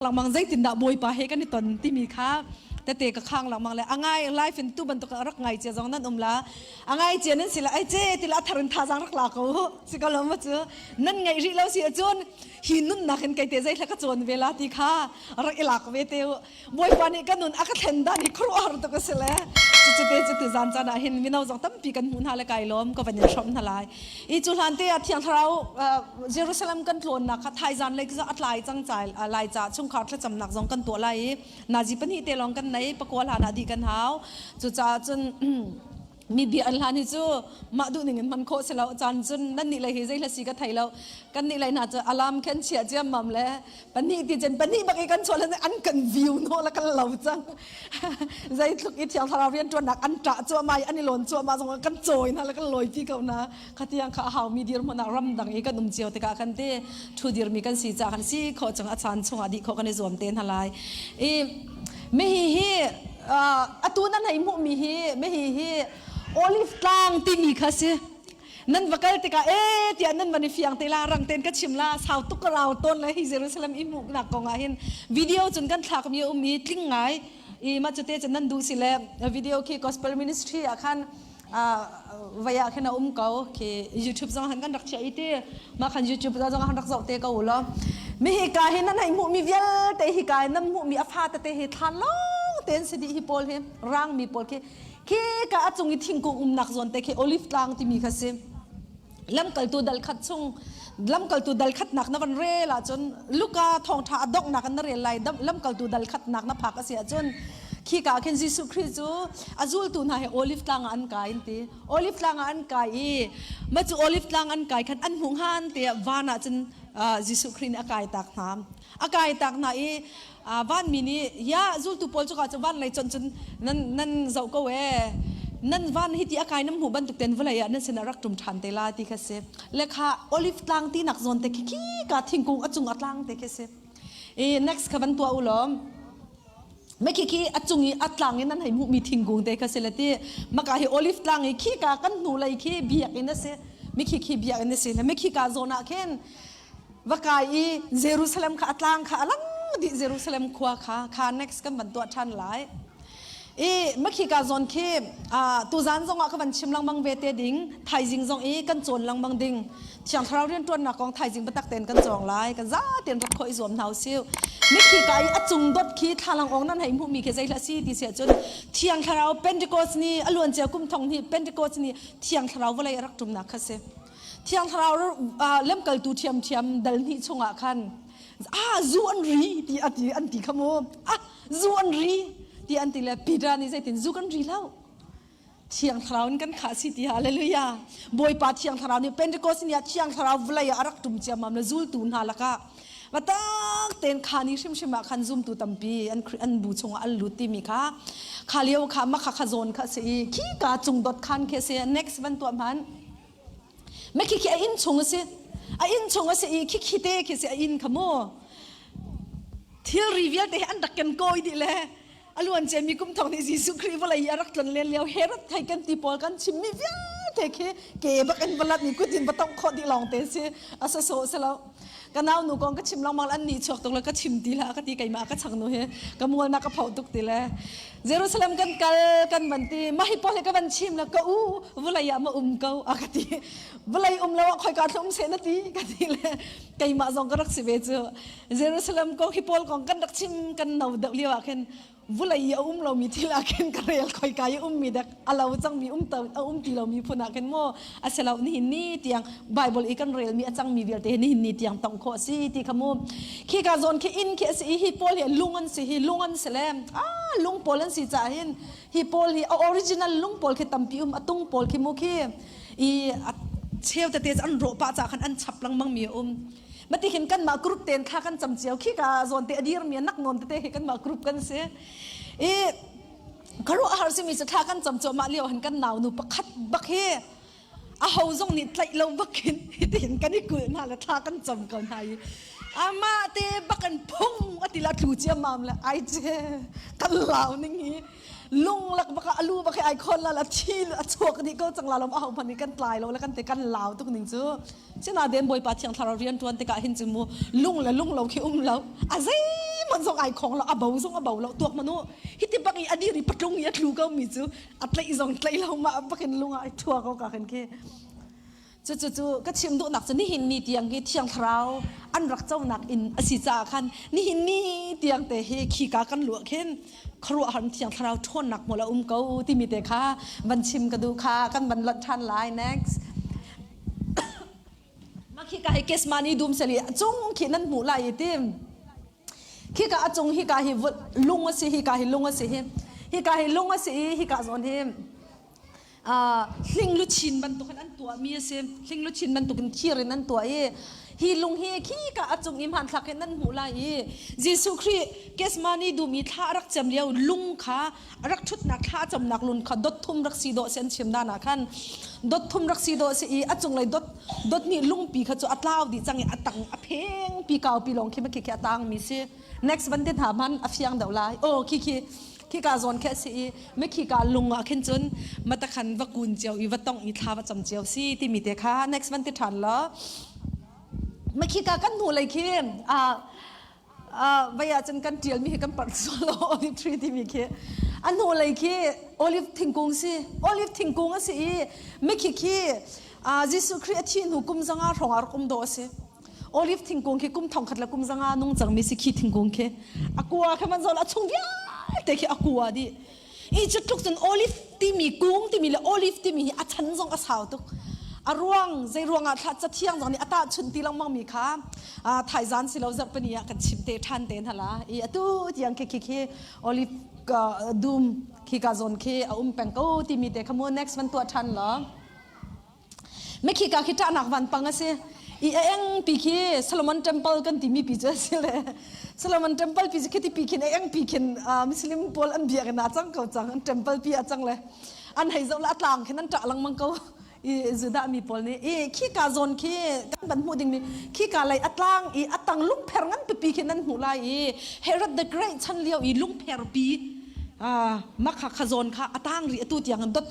Lengmang zeitindah Bawipa he kan i ton timi kha tete ka khang lengmang le a ngai life in tu bantuk rak ngai cia zong nan um la a ngai cia nan si la ai ce ti la thar in thazang rak la ko si ko lo ma cu nan ngaih rih lo si ahcun hi nunnak in kei te zei hla ka cawn ve la ti kha rak i lak ve te u Bawipa nih ka nun a ka thlen dan hi khuaruahhar tuk a si le cucu te cu tu zan caan ah hin mino zong tampi kan hmuh hna le kai lawm ka van in hrawmh hna lai. I cu hlan te ah Thiang Thlarau Jerusalem kan tlawnnak kha thaizan lei a tlai cang cai lai ca chungkhar thlacamnak zong kan tuah lai i nazi pahnih te lawng kan nei pakua hlan ah dih kan hau. Cucaah cun mi bia an hlan hi cu mah duh ning in hman khawh si lo caan cun nan nih lei hi zei hla si ka thei lo kan nih lei hna cu alarm khen chia ciammam le pahnih ti cun pahnih bak i kan chuah le an kan view no la kan lo cang zeitluk i thiang thlarau rianṭuannak an ṭah cuahmah i an i lawn cuahmah zong kan cawi hna le kan lawi ti ko na khatiang kha a haumi dirhmun ah ramdang i kan um cio tikah kan te thu dirmi kan si ca kan si khawh chung a caan chungah dih khawh kan i zuam te hna lai i mi hi hi atu nan hei hmuhmi hi mi hi hi olive tlang timi kha si Nan va kal tikah e tiah nan van i fiang te la rang ten ka chim la sau tuk ka rau tawn le hi Jerusalem i hmuhnak kong ah hin video cun kan thlak mi a um i tling ngai i mah cute cun nan duh si le video khi gospel ministry ah khan vai ah khin a um ko khi YouTube zong han kan rak chia i ti mah khan YouTube zong han rak zoh te ko u law mi hi ka hi nan hei hmuh mi vialte hi ka nan hmuh mi a fa tete hi thlan lawng ten si dih hi pawl hi rang mi pawl khi Khi ka a cung i thingkung umnak zawn te khi olive tlang timi kha si. Lamkaltu dal khat chung lamkaltu dal khatnak na van rel ahcun Luka thawngṭha a donghnak in na rel lai lamkaltu dal khatnak na phak a si ahcun khi ka ah khin Jesuh Khrih cu a zultu hna he olive tlang ah an kai an ti. Olive tlang ah an kai i mah cu olive tlang an kai khan an hmuh hngan te ah van ah cun Jesuh Khrih nih a kai tak hna. A kai tak hna i vanmi nih ya zultu pawl cu ka cu van lei chon cun nan nan zoh ko e nan van hi ti a kai nam hmuh bantuk ten vawlei ah nan sin ah rak ṭum ṭhan te la ti kha si le kha olive tlang ti nak zawn te khi khi ka thingkung a cung a tlang te khi si i next kha van tuah u law me khi khi a cung i a tlang in nan hei hmuh mi thingkung te kha si le ti maka hi olive tlang i khi ka kan hnu lei khi biakinn a si mi khi khi biakinn a si le mi khi ka zawn ah khin va kai i Jerusalem kha a tlang kha a lang dih Jerusalem khua kha kha next kan van tuah ṭhan lai i makhi ka zawn khi tuzan zong ah ka van chim lengmang ve te ding thaizing zong i kan cawn lengmang ding thiang thlarau rianṭuannak kong thaizing biatak tein kan cawng lai kan za tein rak khawh i zuam hna usih mikhi ka i a cung dot khi thlalang ong nan hei hmuhmi khi zei hlah si ti si ahcun thiang thlarau Pentecost ni a luan cia kum thong hnih Pentecost ni thiang thlarau vawlei a rak ṭumnak kha si Thiang Thlarau lamkaltu ṭhiamṭhiam dal hnih chungah khan ah zu an ri ti a ti an ti kha mu ah zu an ri ti an ti le Peter nih zeitin zu kan ri lo Thiang Thlarau in kan khah si ti hallelujah Bawipa Thiang Thlarau nih Pentecost ni ah Thiang Thlarau vawlei ah a rak ṭum ciammam le zultu hna lakah Batak tein kha ni hrimhrim ah khan zumtu tampi an an bu chungah an lut timi kha kha lio kha makha kha zawn kha si i khi ka cung dot khan khi si next van tuah hman Me khi khi a inn chung a si. A inn chung a si i khi khi te khi si a inn kha mu. Thilri vialte hi an rak ken kawi dih le a luan ciami kum thong nih Jesuh Khrih vawlei i a rak tlon len lio Herod thei kan ti pawl kan chimmi vialte khi ke bak in va lat mi kut in va tongh khawh dih lawng te si a sawsawh si lo. Ka nau nu kong ka chim lengmang an nih chuak tuk le ka chim ti hlah ka ti keimah ka chang nu hi ka mual na ka phoh tuk ti le Jerusalem kan kal kan van ti mah hi pawl hi ka van chim le ka u vulei ah ma um ko a ka ti vulei um lo ah khoika thlum se na ti ka ti le keimah zong ka rak si ve cu Jerusalem kong hi pawl kong kan rak chim kan no deuh lio ah khin vulei i a um lomi thil ah khin ka rel khoika i ummi dek a lo cangmi um to a um ti lomi phun ah khin maw a si lo nihin ni tiang Bible i kan relmi a cangmi vialte hi nihin ni tiang tong khawh a si ti kha mu khi ka zawn khi inn khi a si i hi pawl hi lung an si hi lung an si le ah lung pawl an si caah hin hi pawl hi a original lung pawl khi tampi um a tung pawl khi mu khi i a cheu tete an rawh pah caah khan an chap lengmang mi a um mati khin kanmah group ten kha kan cam cio khi ka zawn te a dir mi a nak nawn tete hi kanmah group kan si i kharuah har simi cu thla kan cam cuahmah lio han kan nau nu pakhat bak hi a ho zong nih tlaih lo bakin hitihin kan i kulh hna le thla kan cam ko hna i amah te bak an phung ati la tlu ciammam le ai ce kan lau ning hi lung lak baka alu bak ai khon la la thi a chuak dih ko cang la lom a ho hmanh nih kan tlai lo le kan te kan lau tuk ning cu sina den bawipa thiang thlarau rian tuan tikah hin cu mu lung le lung lo khi um lo a zei. Zeihmanh zong ai khong lo, a bo zong a bo lo, tuak manu. Hiti bak i a dir i patlung i a tlu ko mi cu a tlaih zong tlaih lo mah bakin lung ah ai thua ko ka khin khi. Cucu ka chim duhnak cu nihin ni tiang hi Thiang Thlarau an rak conak inn a si caah khan nihin ni tiang te hi khika kan luah khin khuaruahhar Thiang Thlarau ṭhawnnak hmual a um ko timi te kha van chim ka duh kha kan van lonh ṭhan lai next. Mah khika hi Kesmani dum seli a cung khi nan hmuh lai i tim. Khika a cung hika hi lung a si hika hi lung a si hi hika hi lung a si i hika zawn hi hling luchin bantukin an tuahmi a si. Hling luchin bantukin thir in an tuah i hi lung hi khika a cung i hmanthlak in nan hmuh lai i Jesuh Khrih Gethsemane dum i thla a rak cem lio lung kha a rak ṭhutnak thla a camnak lung kha dot thum rak si dawh si an chim dan ah khan dot thum rak si dawh si i a cunglei dot dot nih lungpi kha cu a tlau dih cang i a tang a pheng pi kau pi lawng khi ma khi khi a tang mi si next van te hna man a fiang deuh lai oh khi khi khika zawn khi a si i me khika lung ah khin cun matakhan va kun cio i va tong i thla va cam cio si timi te kha next van ti ṭhan law me khika kan hnu lei khi a vai ah cun kan ṭialmi hi kan parh sual lo olive tree timi khi a hnu lei khi olive thingkung si olive thingkung a si i mikhi khi Jesuh Khrih a thih hnu kum zanga hrawng ah rak um dawh a si Olive thingkung khi kum thongkhat le kum zanga nung cangmi si khi thingkung khi a kua kha man zawl a chung vialte khi a kua dih. I cu tluk cun olive timi kung timi le olive timi hi a chan zong a sau tuk. A ruang zei ruangah thla cathiang zong nih a tahchunh ti lengmang mi kha thaizan si lo zarhpini ah kan chim te ṭhan te hna la. I atu tiang khi khi khi olive dum khi ka zawn khi a um peng ko timi te kha mu next van tuah ṭhan law. Mekhika khi ṭahnak vanpang a si. I a eng pi khi Solomon Temple kan timi pi cu a si le Solomon Temple pi cu khiti pi khin a eng pi khin Muslim pawl an biakinn ah cang ko cang an temple pi a cang le an hei zoh le a tlang khin an ṭah lengmang ko i Judah mi pawl nih i khika zawn khi kan van hmuh dingmi khika lei a tlang i a tang lungpher ngan pipi khi nan hmuh lai i Herod the Great chan lio i lungpher pi makha kha zawn kha a tang rih atu tiang dot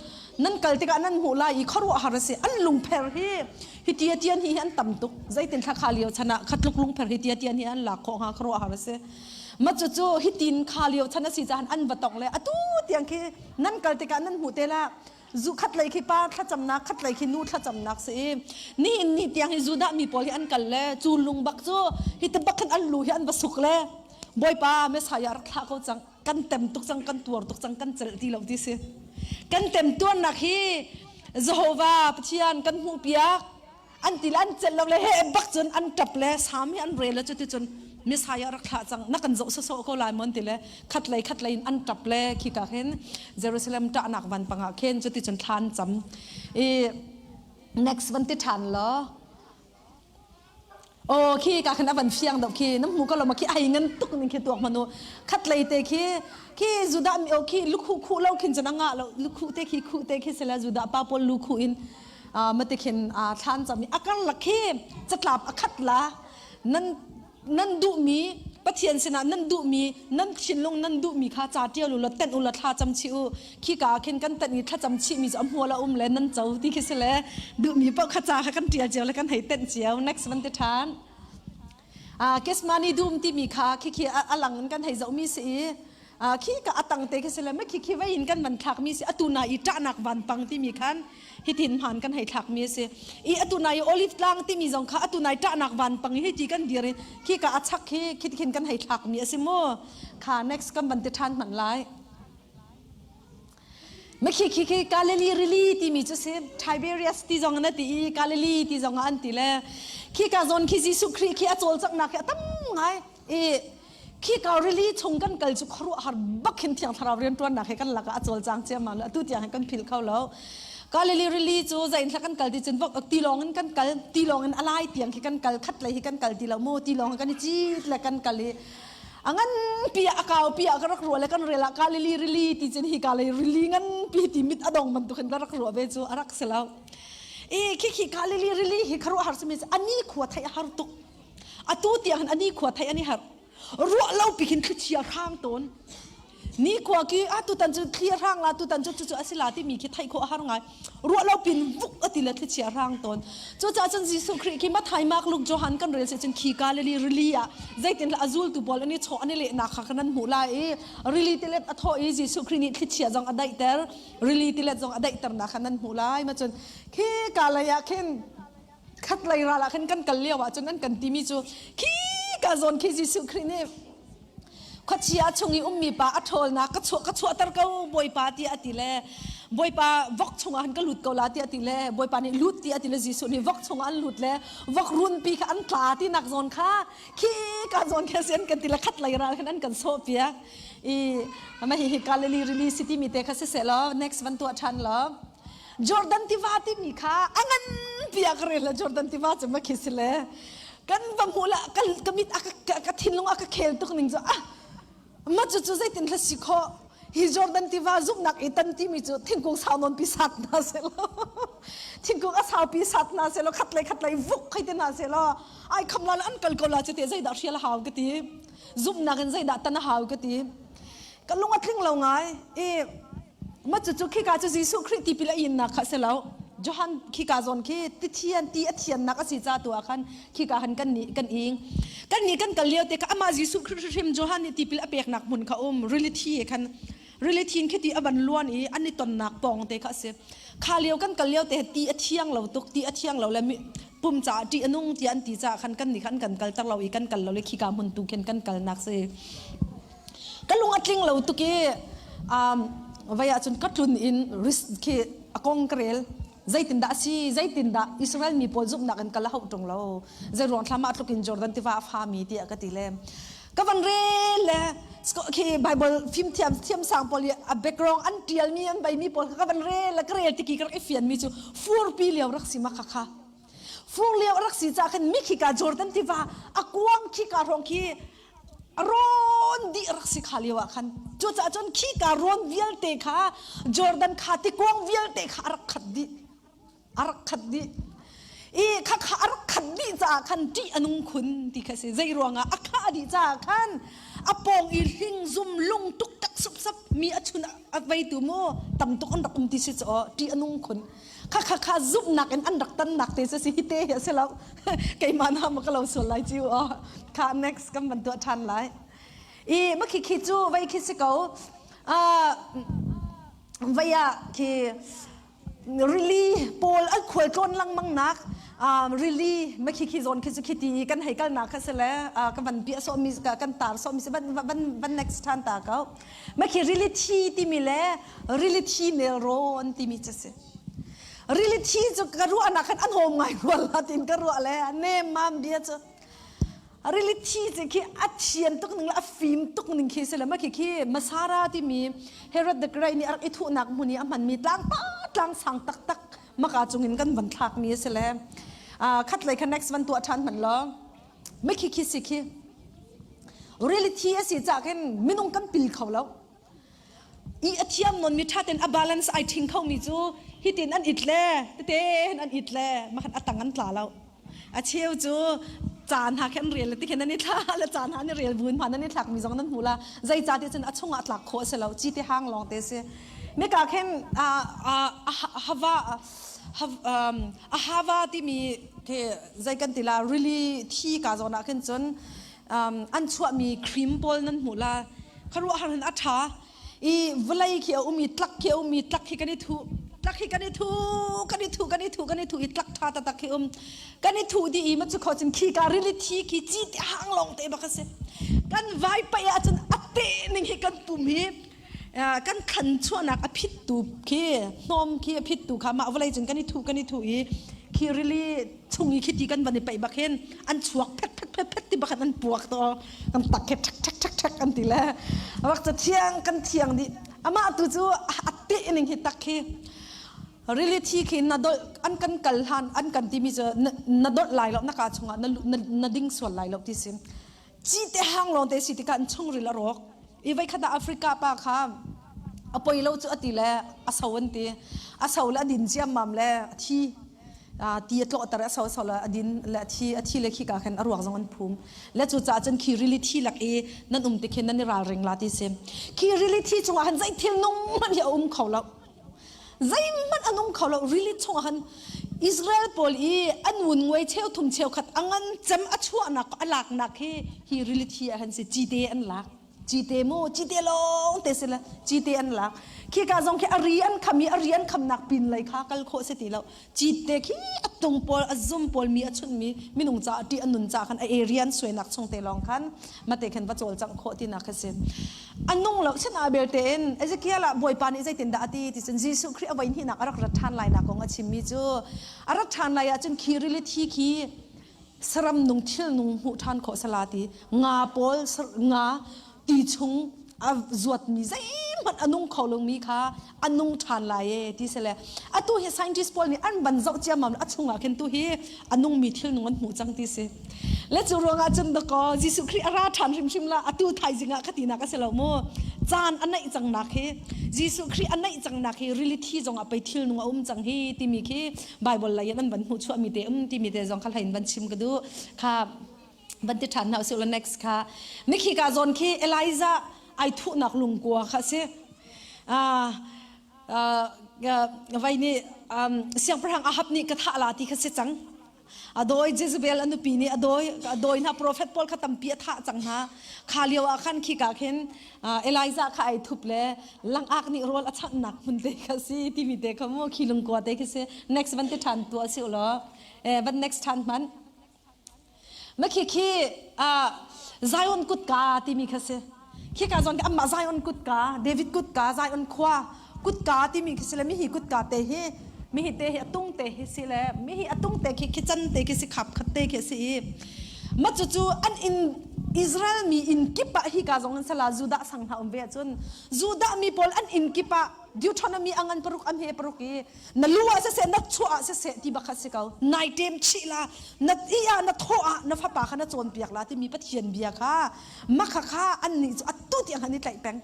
Nan kal tikah nan hmuh lai i khuaruahhar a si. An lungpher hi hi tia tian hi an tam tuk. Zeitin thla kha lio chan ah khatluk lungpher hi tia tian hi an lak khawh hnga khuaruahhar a si. Ma cu cu hi tin kha lio chan a si cahan an va tong le atu tiang khi nan kal tikah nan hmuh te la zu khat lei khi pa thlacamnak khat lei khi nu thlacamnak si i nihin ni tiang hi Judah mi pawl hi an kal le cu lung bak cu hi te bak khan an lu hi an va suk le Bawipa Messiah rak thlah ko cang kan tem tuk cang kan tuar tuk cang kan celh ti lo ti si kan tem tuarnak hi Jehovah Pathian kan hmuh piak an ti le an celh lo le he bak cun an tap le sam hi an rel le cuti cun Messiah rak thlah cang na kan zoh sawsawh ko lai mon ti le khat lei khat lei in an tap le khi ka khin Jerusalem ṭahnak van pangah khin cuti cun thlan cam i next van ti ṭhan law Aw khi ka khan a van fiang deuh khi na hmu ko lo ma khi ai ngan tuk ning khi tuak manu khat lei te khi khi Judah mi o khi lukhu khu lo khin cun a ngah lo lukhu te khi khu te khi sela Judah pa pawl lukhu in mate khin thlan cam i a karlak khi catlap a khat la nan nan duhmi Pathian sinah nan duhmi nan thinlung nan duhmi kha ca ṭial u law tenh u law thla cam chih u khika ah khin kan tenh i thlacam chihmi cu a hmual a um le nan co ti khi si le duhmi paoh kha ca kha kan ṭial cio le kan hei tenh cio next van ti ṭhan Kesmani dum timi kha khikhi a lang in kan hei zohmi si i khi ka atang te khi si le ma khi khi vei in kan van thlakmi si atu na i ṭahnak vanpang timi khan hitin hmaan kan hei thlakmi a si i atu na i olive tlang timi zong kha atu nai ṭahnak vanpang hi ti kan dir i khi ka a chak khi khi khin kan hei thlakmi a si mu kha next kan van ti ṭhan hmanh lai Khi khi khi Galilee rili timi cu si Tiberias ti zong an ti i Galilee ti zong ah an ti le khi ka zawn khi Jesuh Khrih khi a cawlcanghnak khi a tam ngai i khi ka rili chung kan kal cu khuaruahhar bak hin thiang thlarau rianṭuannak he kan lakah a cawlcang ciammam le atu tiang hin kan philh kho lo Galilee rili cu zei in kan kal ti cun tilawng in kan kal tilawng in a lai tiang khi kan kal khat lei hi kan kal ti lo mu tilawng in kan i cit le kan kal i a nganpi ah a kaupi ah ka rak ruah le kan rel ah Galilee rili ti cun hi ka lei rili nganpi ti mit a dong bantuk in ka rak ruah ve cu a rak si lo i khi khi Galilee rili hi khuaruahhar simi cu ani khua theih a har tuk atu tiang hin ani khua theih ani har ruah lo pi khin thlichia hrang tawn. Ni khua ki a tutan cu thli a hrang la tutan cu cucu a si la timi khi theih khawh a har ngai. Ruah lo pin vuk a ti le thlichia a hrang tawn. Cucaah cun Jesuh Khrih khi Matthai, Mark, Luke, Johan kan rel si cun khi Galilee rili ah zeitin a zultu pawl an i chawh an i lehnak kha kan hmuh lai i rili tilet a thawh i Jesuh Khrih nih thlichia zong a daihter rili tilet zong a daihternak kha nan hmuh lai. Ma cun khi ka lei ah khin khatlei ral ah khin kan kal lio ah cun an kan timi cu khi ka zawn khi Jesuh Khrih nih khuachia chung i ummi pa a ṭhawlnak ka chuah ka chuahter ko Bawipa tiah a ti le Bawipa vok chungah han ka lut ko la tiah a ti le Bawipa nih lut tiah a ti le Jesuh nih vok chungah an lut le vok runpi kha an tla tinak zawn kha khi ka zawn khi a si an kan ti le khatlei ral khan an kan sawh piak i mah hi Galilee rili city mi te kha siseh law next van tuah ṭhan law Jordan tiva timi kha a ngan piak rel le Jordan tiva cu ma khi si le kan va hmuh la ka ka mit a ka ka thinlung a ka khel tuk ning cu ah ma cu cu zeitin hla si khawh hi Jordan tiva zumhnak i tan timi cu thingkung sau nawn pi sat hna se lo thingkung a sau pi sat hna se lo khat lei khat lei vuk khai te hna se lo ai kham la an kal ko la cu te zeidah hrial hau ka ti zumhnak in zeidah tan a hau ka ti ka lung a tling lo ngai i Mah cucu khika cu Jesuh Khrih tipil a innak kha a si lo. Johan khika zawn khi ti thian ti a thiannak a si ca tu ah khan khika han kan nih kan ing. Kan nih kan kal lio te kha amah Jesuh Khrih hrim Johan nih tipil a peknak hmun kha um rili thi khan rili thin khi ti a van luan i an i tonnak pawng te kha a si. Kha lio kan kal lio te ti a thiang lo tuk ti a thiang lo le pum caah ṭih a nung tiah an ti caah khan kan nih khan kan kalter lo i kan kal lo le khika hmun tu khin kan kalnak si. Ka lung a tling lo tuk i um, vai ahcun ka tlun in risk khi a kong ka rel. Zeitindah a si? Zeitindah Israel mi pawl zumhnak in kal a hauh ṭung lo? Zei ruang thlam ah tluk in Jordan tiva a fami tiah ka ti le ka van rel le khi Bible fimthiam thiamsang pawl i a background an ṭialmi an baimi pawl kha ka van rel le ka rel tiki ka rak i fianmi cu furpi lio rak si ma kha kha fur lio rak si ca khin mi khika Jordan tiva a kuang khika hrawng khi rawn dih rak si kha lio ah khan cucaah cun khika rawn vialte kha Jordan kha tikuang vialte kha a rak khat dih a rak khat dih i kha kha a rak khat dih caah khan ṭih a nung khun ti kha si zei ruangah a khah dih caah khan a pawng i hling zum lung tuk tak supsap mi a chun a veitu mu tam tuk an rak um ti si caw ṭih a nung khun kha kha kha zumhnak in an rak tannak te cu si hi te hi a si lo keimah na ma ka lo sual lai ci u kha next kan van tuah ṭhan lai i ma khi khi cu vei khi si ko vei ah khi rili pawl an khual tlawn lengmang nak rili ma khi khi zawn khi cu khi ti kan hei kalnak kha si le ka van piah sawh mi kan tar sawh mi si van van van next ṭhan ta ko ma khi rili thi timi le rili thi nelrawn timi cu si rili thi cu ka ruahnak khan an hawm ngai rual la tin ka ruah le nem mam bia cu rili thi cu khi a thian tuk ning le a fim tuk ning khi si le ma khi khi Masara timi Herod the Great nih a rak i thuhnak hmun i a hmanmi tlang pa tlang sang taktak maka cungin kan van thlakmi a si le khat lei kha next van tuah ṭhan hmanh law ma khi khi si khi rili thi a si cah khin minung kan pil kho lo I a thiam nawn mi ṭha tein a balance ai ṭhing khomi cu hitin an it le tete hin an it le makhan a tang an tla lo. A cheu cu caan ha khin rel le tikhin an i thla le caan ha an i rel buin hman an i thlak mi zong nan hmu la zeica ti cun a chungah tlak khawh a si lo ci te hang lawng te si nika khin a hava a hava timi khi zei kan ti la rili thi ka zawn ah khin cun an chuahmi cream pawl nan hmuh la kharuahhar hin a ṭha i vawlei khi a um i tlak khi a um i tlak khi kan i thuh tlak khi kan i thu kan i thu kan i thu kan i thu i tlak ṭha taktak khi um kan i thuh dih i ma cu kho cun khi ka rili thi khi ci te hang lawng te bak a si kan vai paih ahcun a te ning hi kan pum hi kan khan chuahnak a phittu khi hnawm khi a phittu kha mah vawlei cun kan i thuh kan i thuh i khi rili chung i khiti kan van i paih bak hin an chuak phet phet phet phet ti bak an puak to kan tak he ṭhak ṭhak ṭhak ṭhak an ti le rak ca thiang kan thiang dih amah tu cu a te ning hi tak hi rili thi khi na dolh an kan kal hlan an kan timi cu na dolh lai lo na ka chungah na na ding sual lai lo ti si ci te hang lawng te si tikah an chungril a rawk i voi khat ah Africa pa kha a poi lo cu a ti le a so an ti a so le a din ciammam le a thi. Ti a tlawhter a so so le a din le a thi a thi le khi ka khan a ruak zong an phum. Le cu caah cun khi rili thi lak i nan um ti khin nan i ralring la ti si. Khi rili thi chungah khan zei thil nung hmanh hi a um kho lo. Zeihmanh an um kho lo. Rili chungah khan Israel pawl i an ngun nguai cheu thum cheu khat a ngan cem a chuahnak a laknak hi hi rili thi ah khan si cite an lak. Cite mu cite lawng te si le cite an lak. Khi ka zong khi a ri an kham i a ri an khamnak pin lei kha kal khawh si ti lo. Cite khi a tung pawl a zum pawl mi a chunh mi minung ca a ṭih a nun ca khan a area an suainak chung te lawng khan mate khan va cawlcangh khawh tinak kha si. A nung lo sin ah belte in Ezekiel ah Bawipa nih zeitindah a ti ti cun Jesuh Khrih a voi hnihnak a rak rat ṭhan lainak kong a chimmi cu a rat ṭhan lai ahcun khi rili thi khi saram nung thil nung hmuh ṭhan khawh sala ti nga pawl nga ti chung a zuatmi zeihmanh a nung kho lomi kha a nung ṭhan lai e ti si le atu hi scientist pawl nih an van zoh ciammam a chungah khin tu hi a nungmi thil nung an hmuh cang ti si le cu ruangah cun dakaw Jesuh Khrih a ra ṭhan hrimhrim la atu thaizing ah ka tinak a si lo mu caan a naih cang nak hi Jesuh Khrih a naih cang nak hi rili thi zongah pei thil nung a um cang hi timi khi Bible lei in an van hmuh chuahmi te um timi te zong kha hlei in van chim ka duh kha van ti ṭhan hna usih la next kha mikhi ka zawn khi Elijah ai thuhnak lungkua kha si vai nih siangpahrang Ahab nih ka thah la ti kha si cang a dawi Jezebel a nupi nih a dawi a dawi hna prophet pawl kha tampi a thah cang hna kha lio ah khan khi ka khin Elijah kha ai thup le langak nih rawl a chanhnak hmun te kha si timi te kha mu khi lungkua te khi si next van ti ṭhan tu a si ulaw van next ṭhan hmanh Ma khi khi Zion kutka timi kha si. Khi ka zawn amma Zion kutka, David kutka, Zion khua kutka timi khi si le mihi kutka te hi mihi te hi atung te hi si le mihi atung te khi khi chan te khi si khap khat te khi si i ma cu cu an in Israel mi inn kip ah hi ka zong an sala Judah sang hna um ve ahcun Judah mi pawl an inn kip ah Deuteronomy angan paruk am he paruk i na lu ah siseh na chuah ah siseh ti bak kha si ko nai ṭem chih la na i ah na thawh ah na fapa kha na cawnpiak la timi Pathian bia kha makha kha annih cu atu tiang an i tlaih peng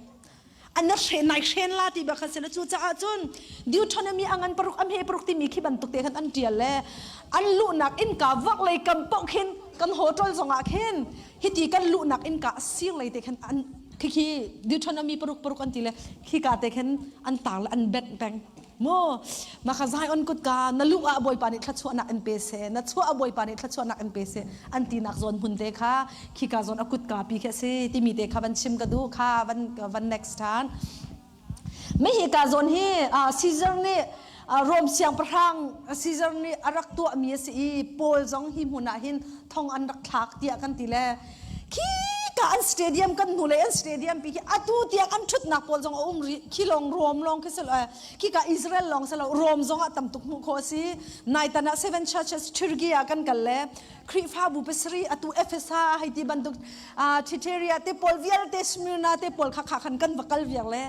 an na hren nai hren la ti bak kha si la cu caah cun Deuteronomy angan paruk am he paruk timi khi bantuk te khan an ṭial le an luhnak innka vak lei kam paoh khin kan hotel zongah khin hiti kan luhnak innka sir lei te khan an khi khi Deuteronomy paruk paruk an ti le khi ka te khin an tar le an benh peng Mu maka Zion kutka na lu ah Bawipa nih thluachuahnak in pe seh na chuah ah Bawipa nih thluachuahnak in pe seh an tinak zawn hmun te kha khika zawn a kutka pi khi a si timi te kha van chim ka duh kha van van next than mi hi ka zawn hi Caesar nih Rom siangpahrang Caesar nih a rak tuahmi a si i Paul zong hi hmun ah hin thong an rak thlak tiah kan ti le khi ka an stadium kan hnu le an stadium pi khi atu tiang an thutnak pawl zong a um rih khi lawng Rom lawng khi si lo khi ka Israel lawng si lo Rom zong ah tam tuk hmuh khawh a si naitan ah Seven Churches Turkey ah kan kal le Khrihfabu pasarih atu Efesa hei ti bantuk Thyatira te pawl vialte Smyrna te pawl kha kha khan kan va kal viar le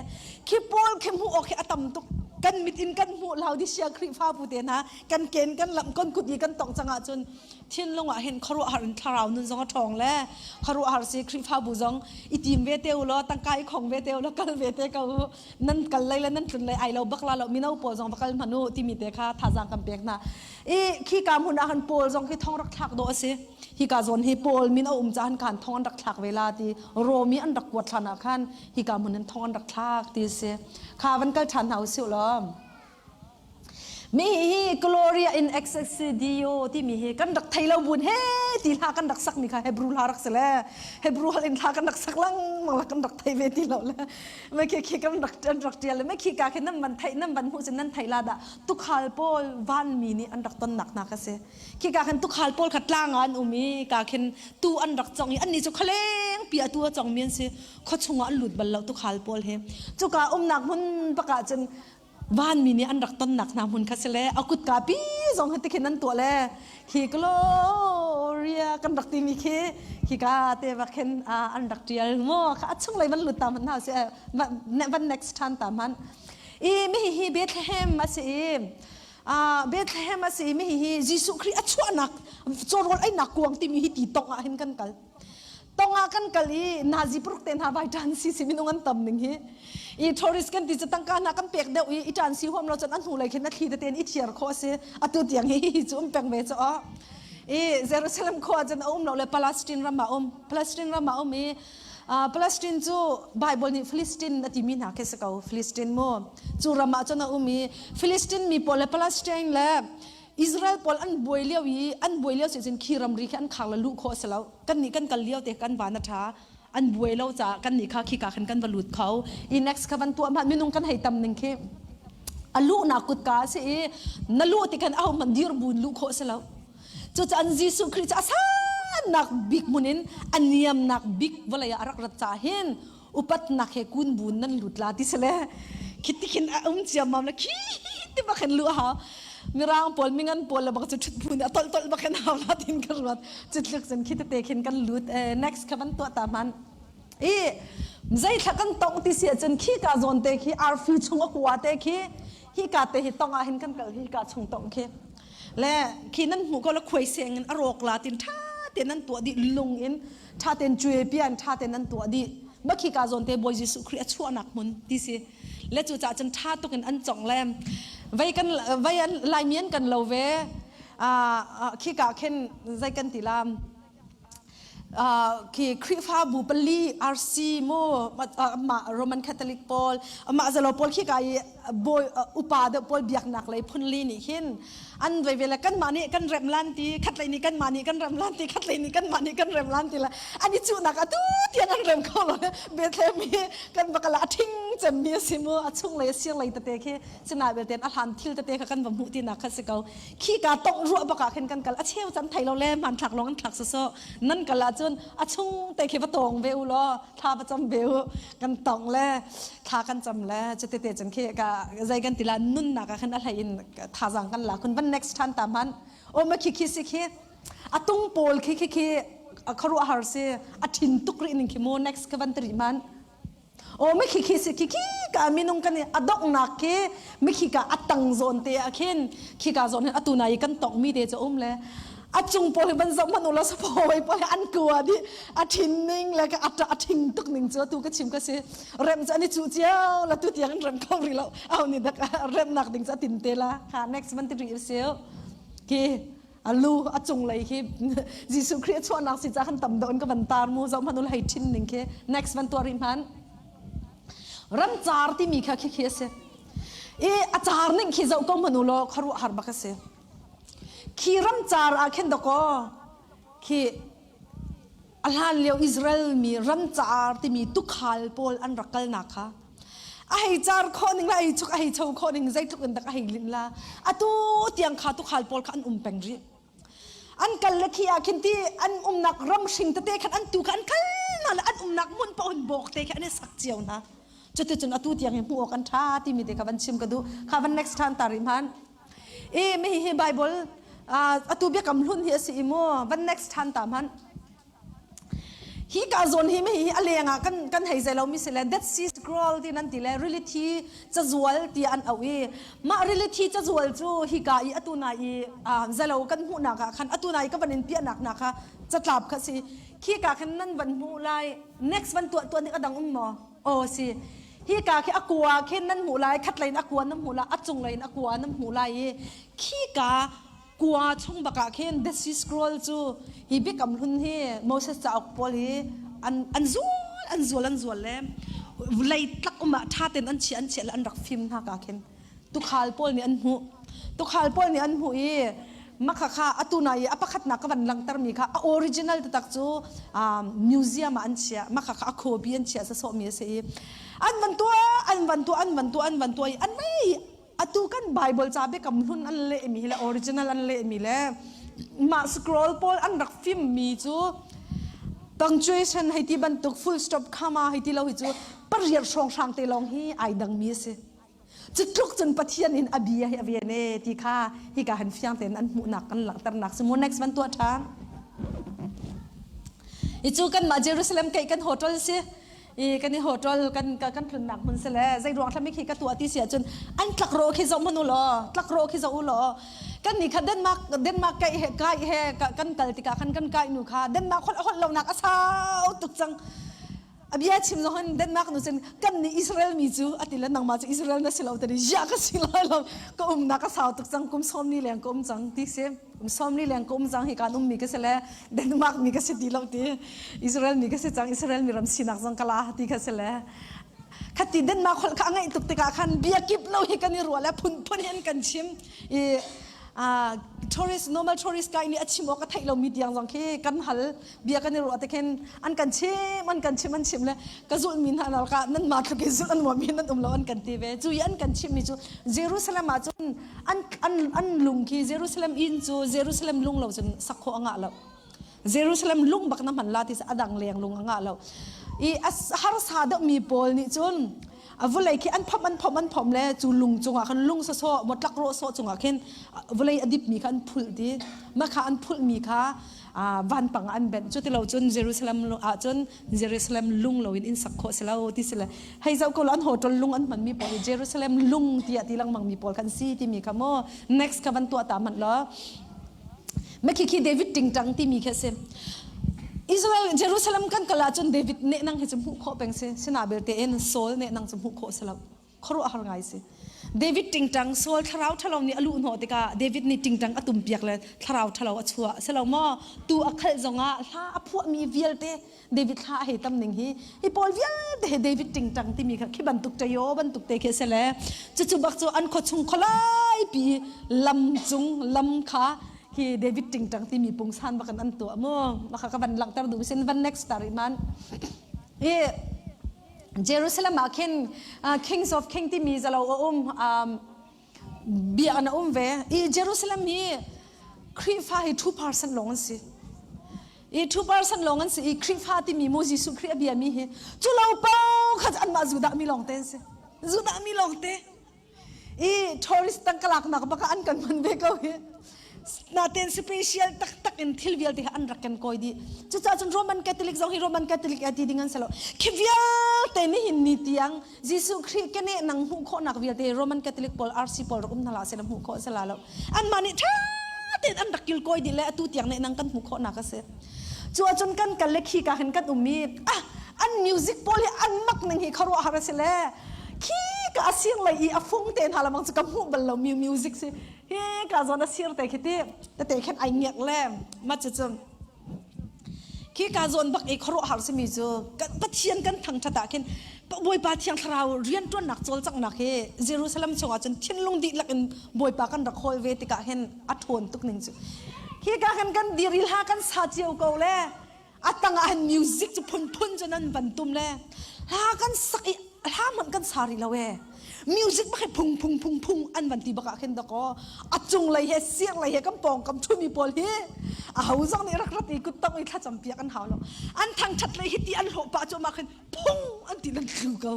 khi pawl khi hmuh awk hi a tam tuk kan mit in kan hmuh Laodicea Khrihfabu te hna kan ken kan lamh kan kut i kan tong cang ahcun thinlung ah hin khuaruahhar in thlarau nun zong a ṭhawng le khuaruahhar si Khrihfabu zong i tim ve te u law tangka i khong ve te u law kal ve te ko u nan kal lei le nan tlun lei ai lo bak la lo mino pawl zong va kal hmanh u timi te kha thazaang kan pek hna i khi ka hmun ah khan Paul zong khi thong rak thlak dawh a si hi ka zawn hi Paul min a um caan khan thong an rak thlak ve la ti Romi an rak kuat hlan ah khan hi ka hmun in thong an rak thlak ti si kha van kal ṭhan hna u sih law Mi hi Gloria in excelsis Deo timi hi kan rak thei lo bun he ti hla kan rak sak mi kha Hebrew hla rak si le Hebrew hal in hla kan rak sak lengmang la kan rak thei ve ti lo le me khi khi kan rak an rak tial le me khi ka khi nan van thei nan van hmuh cun nan thei la dah tukhal pawl van mi nih an rak ton nak hna ka si khi ka khan tukhal pawl kha tlang ah an um i ka khin tu an rak cong i an nih cu khaleng pi a tu a cong mi an si khuachung ah an lut bal lo tukhal pawl hi cuka umnak hmun bak ah cun vanmi nih an rak tonnak hna hmun kha si le a kutka pi zong hi tikhin an tuah le khi Gloria kan rak timi khi khika te bak khin an rak tial mu kha a chung lei van lut ta hmanh hna si van next than ta hmanh i mi hi Bethlehem a si i Bethlehem a si i mi hi Jesuh Khrih a chuahnak cawrawl einak kuang timi hi ti tong ah hin kan kal. Tong ah kan kal i nazi paruk te hna vai ṭan si si minung an tam ning hi. I tourist kan ti cu tangka hna kan pek deuh i i ṭan si huam lo cun an hnu lei khin a thli tete in i thiar khawh a si. Atu tiang hi hi cu um peng ve cu aw. I Jerusalem khua cun a um lo le Palestine ram ah um. Palestine ram ah um i Palestine cu Bible nih Philistine a timi hna khi si ko. Philistine mu. Cu ram ah cun a um i Philistine mi pawl le Palestine le Israel pawl an buai lio i an buai lio si cun khi ramri khi an khar le luh khawh a si lo. Kan nih kan kal lio te kan van a ṭha. An buai lo caah kan nih kha khika khan kan va lut kho. I next kha van tuah hmanh minung kan hei tam ning khi a luhnak kutka a si i na luh ti khan ahohmanh dir buin luh khawh a si lo. Cucaah Jesuh Khrih cu a sannak bik hmun in a niamnak bik vawlei ah a rak rat caah hin upatnak he kun buin nan lut la ti si le khi ti khin a um ciammam le khi ti bak hin lu a hau mirang pawl mingan pawl le bak cu ṭhut bu nih a tolh tolh bak hin hau la tin ka ruat cu tluk cun khi tete khin kan lut next kha van tuah ta hman i zeithla kan tong ti si ahcun khi ka zawn te khi arfi chung a kua te khi hi ka te hi tong ah hin kan kal hi ka chung tong khi le khi nan hmuh ko le khuai seng in a rawk la tin ṭha te nan tuah dih lung in ṭha ten cuai pian ṭha ten nan tuah dih ma khi ka zawn te Bawi Jesuh Khrih a chuahnak hmun ti si le cu cah cun ṭha tuk in an cong le vei kan vei an laimi an kan lo ve khi ka khin zei kan ti lam khi Khrihfabu pali RC mu amah Roman Catholic pawl amah zalo pawl khi ka i bawi upa deuh pawl biaknak lei phunli nih hin an vei ve le kanmah nih kan rem lan ti khatlei nih kanmah nih kan rem lan ti khatlei nih kanmah nih kan rem lan ti le an i cuhnak atu tiang an rem kho lo Bethlehem hi kan bakala a ṭhing cemmi a si mu a chung lei a sir lei tete khi sinain belte a hlan thil tete kha kan va hmuh tinak kha si ko khi ka tongh ruah bak ah khin kan kal a cheu cam thei lo le hmanthlak lawng an thlak soso nan kal ahcun a chung te khi va tawng ve u law thla va cam ve u kan tong le thla kan cam le cutete cun khi ka zei kan ti la nunnak ah khan a hlei in thazang kan la kun van next than ta man o ma khi khi si khi a tung pawl khi khi khi khuaruahhar si a thin tuk rih ning khi mu next ka van tri man Aw mikhi khi si khi khi ka minung kan i a donghnak khi mikhi ka a tang zawn te ah khin khi ka zawn hin atu na i kan tong mi te cu um le a cung pawl hi van zoh hmanh u law saphawi pawl hi an kua dih a thin ning le ka a thing tuk ning cu atu ka chim ka si rem cu an i cuh cio la tu tiang in rem kho rih lo au ni dak remnak ding cu a tin te la kha next van ti rih siu khi a lu a cunglei khi Jesuh Khrih a chuahnak si ca khan tam deuh in ka van tar mu zoh hmanh u hei thin ning khi next van tuah rih hmanh ramcar timi kha khi khi a si i a car ning khi zoh ko hmanh u law khuaruah har bak a si khi ramcar ah khin dakaw khi A hlanlio Israel mi ramcar timi tukhal pawl an rak kalnak kha a hei car khawh ning le a hei chuk a hei cho khawh ning zeitluk in dak a hei linh la atu tiang kha tukhal pawl kha an um peng rih an kal le khi ah khin ti an umnak ram hring tete khan an tu kha an kal na le an umnak hmun paoh in bawk te khi an i sak cio hna cuticun atu tiang hi hmuh awk an ṭha timi te kha van chim ka duh kha van next time ta rih hman I mi hi Bible atu biakam hlun hi a si i mu van next than ta hmanh. Hi ka zawn hi mi hi a leng ah kan kan hei zei lo mi si le Dead Sea Scroll ti nan ti le rili thi cazual ti an auh i mah rili thi cazual cu hi ka i atu na i zalo kan hmuhnak ah khan atu na i ka van in piahnak na kha catlap kha si khi ka khan nan van hmuh lai next van tuah tuah ning adang um maw Aw si. Hika khi a kua khin nan hmuh lai, khatlei in a kua nan hmuh lai, a cunglei in a kua nan hmuh lai i khika kua chung bak ah khin Dead Sea Scroll cu hi biakam hlun hi Moses cauk pawl hi an an zual an zual an zual le lei tlak um ah ṭha tein an chiah an chiah le an rak fim hna ka khin tukhal pawl nih an hmuh tukhal pawl nih an hmuh i makha kha atu na i a pakhatnak ka van langhtermi kha a original taktak cu museum ah an chiah makha kha a copy an chiah sasawhmi a si i an van tuah an van tuah an van tuah an van tuah i an mei atu kan bible ca biakam hlun an lehmi le original an lehmi le mah scroll pawl an rak fimmi cu punctuation hei ti bantuk full stop comma hei ti lo hi cu pariat hrawnghrang te lawng hi ai dangmi a si Cu tluk cun Pathian in a bia hi a ven e ti kha hika han fiang tein an hmuhnak kan langhternak si mu next van tuah ṭhan. I cu kanmah Jerusalem keih kan hotel si i kan i hotel kan kan tlunnak hmun si le zei ruang thlami khi ka tuah ti si ahcun an tlakrawh khi zoh hmanh u law tlakrawh khi zoh u law. Kan nih kha Denmark Denmark kai he kai he kan kal tikah khan kan kai nu kha Denmark holh holh lonak a sau tuk cang. A bia chim zong hin Denmark nu cun kan nih Israel mi cu ati le nangmah cu Israel na si lo tani ya ka si lai lo ka umnak a sau tuk cang kum sawm ni leng ka um cang ti si kum sawm ni leng ka um cang hi kan um mi ka si le Denmark mi ka si ti lo ti Israel mi ka si cang Israel mi ram sinak zong ka la ti kha si le khati Denmark holh kha a ngaih tuk tikah khan bia kip lo hi kan i ruah le phunphun hin kan chim i tourist normal tourist guide nih a chim awk a theih lomi tiang zong khi kan hal bia kan i ruah te khin an kan chim an kan chim an chim le ka zulh mi hna nal ka nan ma tluk in zulh an nuam mi nan um lo an kan ti ve cu i an kan chim mi cu Jerusalem ah cun an an an lung khi Jerusalem inn cu Jerusalem lung lo cun sak khawh a ngah lo Jerusalem lung bak na hman la ti a dang leng lung a ngah lo i harsa deuh mi pawl nih cun a vulei khi an phomh an phomh an phomh le cu lung cungah khan lung sawsawh motlak rawh sawh cungah khin vawlei a dip mi kha an phulh ti mah kha an phulh mi kha vanpang ah an benh cu ti lo cun Jerusalem ah cun Jerusalem lung lo in inn sak khawh si lo ti si le hei zoh ko lo an hotel lung an hman mi pawl Jerusalem lung tiah ti lengmang mi pawl kan si timi kha maw next kha van tuah ta hmanh law Makhi khi David tingtang timi khi a si. Israel Jerusalem kan kal ahcun David nehnang hi cu hmuh khawh peng si. Sina belte in Saul nehnang cu hmuh khawh si lo. Khuaruah har ngai si. David tingtang Saul thlarau ṭhalo nih a luh hnawh tikah David nih tingtang a tumpiak le thlarau ṭhalo a chuah. Si lo maw? Tu a khalh zongah hla a phuahmi vialte David thla a hei tam ning hi hi pawl vialte he David tingtang timi kha khi bantuk ṭayo bantuk te khi a si le cucu bak cu an khuachung khualai pi lam cung lam kha khi David tingtang timi pungsan bak in an tuah mu maka ka van langhter duh sin van next tar man i Jerusalem ah khin Kings of King timi zalo a um bia an um ve i Jerusalem hi Khrihfa hi 2% lawng an si i 2% lawng an si i Khrihfa timi mu Jesuh Khrih a bia mi hi cu lo po kha anmah Judah mi lawng te an si Judah mi lawng te i tourist tangka laknak baka an kan hman ve ko hi naten special taktak in thil vialte an rak kan kawi dih cucaah cun Roman Catholic zong hi Roman Catholic a ti ding an si lo khi vialte ni hin ni tiang Jesuh Khrih keneh nang hmuh khawhnak vialte Roman Catholic pawl RC pawl rak um hna la seh hmuh khawh se la lo anmah nih ṭha tein an rak kilkawi dih le atu tiang nih nang kan hmuh khawhnak a si cu ahcun kan kal le khi ka hin kan um i ah an music pawl hi an mak ning hi khuaruah har a si le khi ka a sir lei i a fung te hna lamang cu ka hmuh bal lo mi music si hi ka zawn a sir te khi ti tete khin ai ngiak le ma cu cu Khi ka zawn bak i khuaruahhar simi cu Pathian kan thangṭhat ah khin Bawipa Thiang Thlarau rianṭuannak cawlcanghnak hi Jerusalem chungah cun thinlung dihlak in Bawipa kan rak hawl ve tikah hin a ṭhawn tuk ning cu. Hi ka kan kan dir i hla kan sa cio ko le a tangah hin music cu phunphun cun an van tum le hla kan sak i hla hmanh kan sa rih lo ee. Music bak hi phung phung phung phung an van ti bak ah khin dakaw a cunglei he sianglei he kan pawngkam ṭhumi pawl hi a ho zong nih rak rat i kuttong i thlacam piak an hau lo an thangṭhat lei hi ti an hlawh pah cuahmah khin phung an ti nan tlu ko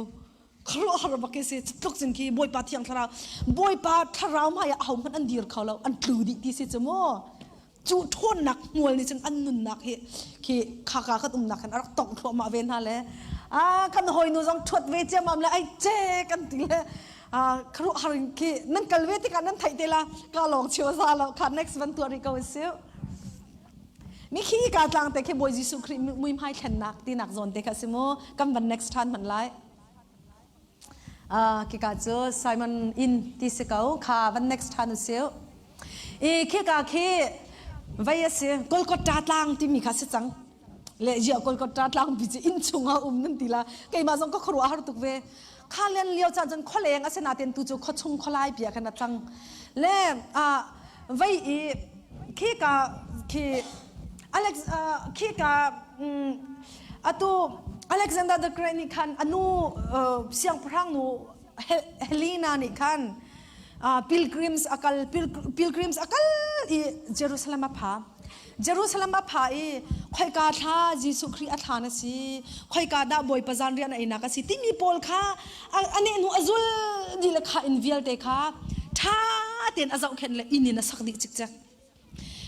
khuaruahhar bak si tluk cin khi bawipa thiang thlarau bawipa thlarau hmai ah ahohmanh an dir kho lo an tlu dih ti si cu mu Cu ṭhawnnak hmual nih cun an nunnak hi khi khaka kan umnak hin a rak tongh thluahmah ve hna le ah kan hawinu zong ṭhuat ve ciammam le ai ce kan ti le ah khuaruahhar in khi nan kal ve tikah nan theih te la ka lawng chio za lo kha next van tuah rih ko siu mi khi ka tlang te khi Bawi Jesuh Khrih muihmai thlennak tinak zawn te kha si mu kan van next ṭhan hman lai Uh, kika cu Simon inn ti si ko kha van next ṭhan u siu i khika khi vei a si Kolkata tlang timi kha si cang le jia Kolkata tlang pi cu inn chungah um nan ti la keimah zong ka khuaruah har tuk ve kha len lio caan cun khualeng a si natin tu cu khuachung khualai pia khan a cang le uh, vei i khika khi Alex uh, khika um, Atu Alexander the Great nih khan a nu siangpahrang nu Helena nih khan pilgrims a kal pilgrims a kal i Jerusalem a pha. Jerusalem a pha i khoika thla Jesuh Khrih a thlan a si, khoika dah Bawipa zan rian a einak a si timi pawl kha a nehhnu a zul dih le kha inn vialte kha ṭha tein a zohkhenh le inn in a sak dih cikcek.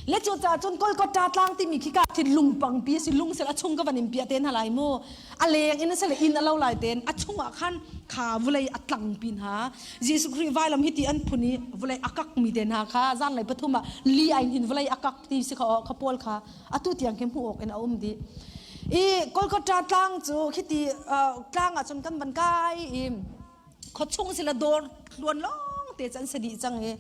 Le cu caah cun Kolkata tlang timi khi ka thin lungpang pi si lung sel a chung ka van in pia te hna lai mu. A leng in sel inn a lo lai ten a chung ah khan kha vulei a tlang pin ha. Jesuh Khrih vailam hi ti an phun i vulei a kak mi te hna kha zanlei pathum ah li ain hin vulei a kak ti si kha kha pawl kha atu tiang khi hmuh awk in a um dih. I Kolkata tlang cu khiti tlang ah cun kan van kai i khuachung sila dawr tluan lawng te cu an si dih cang i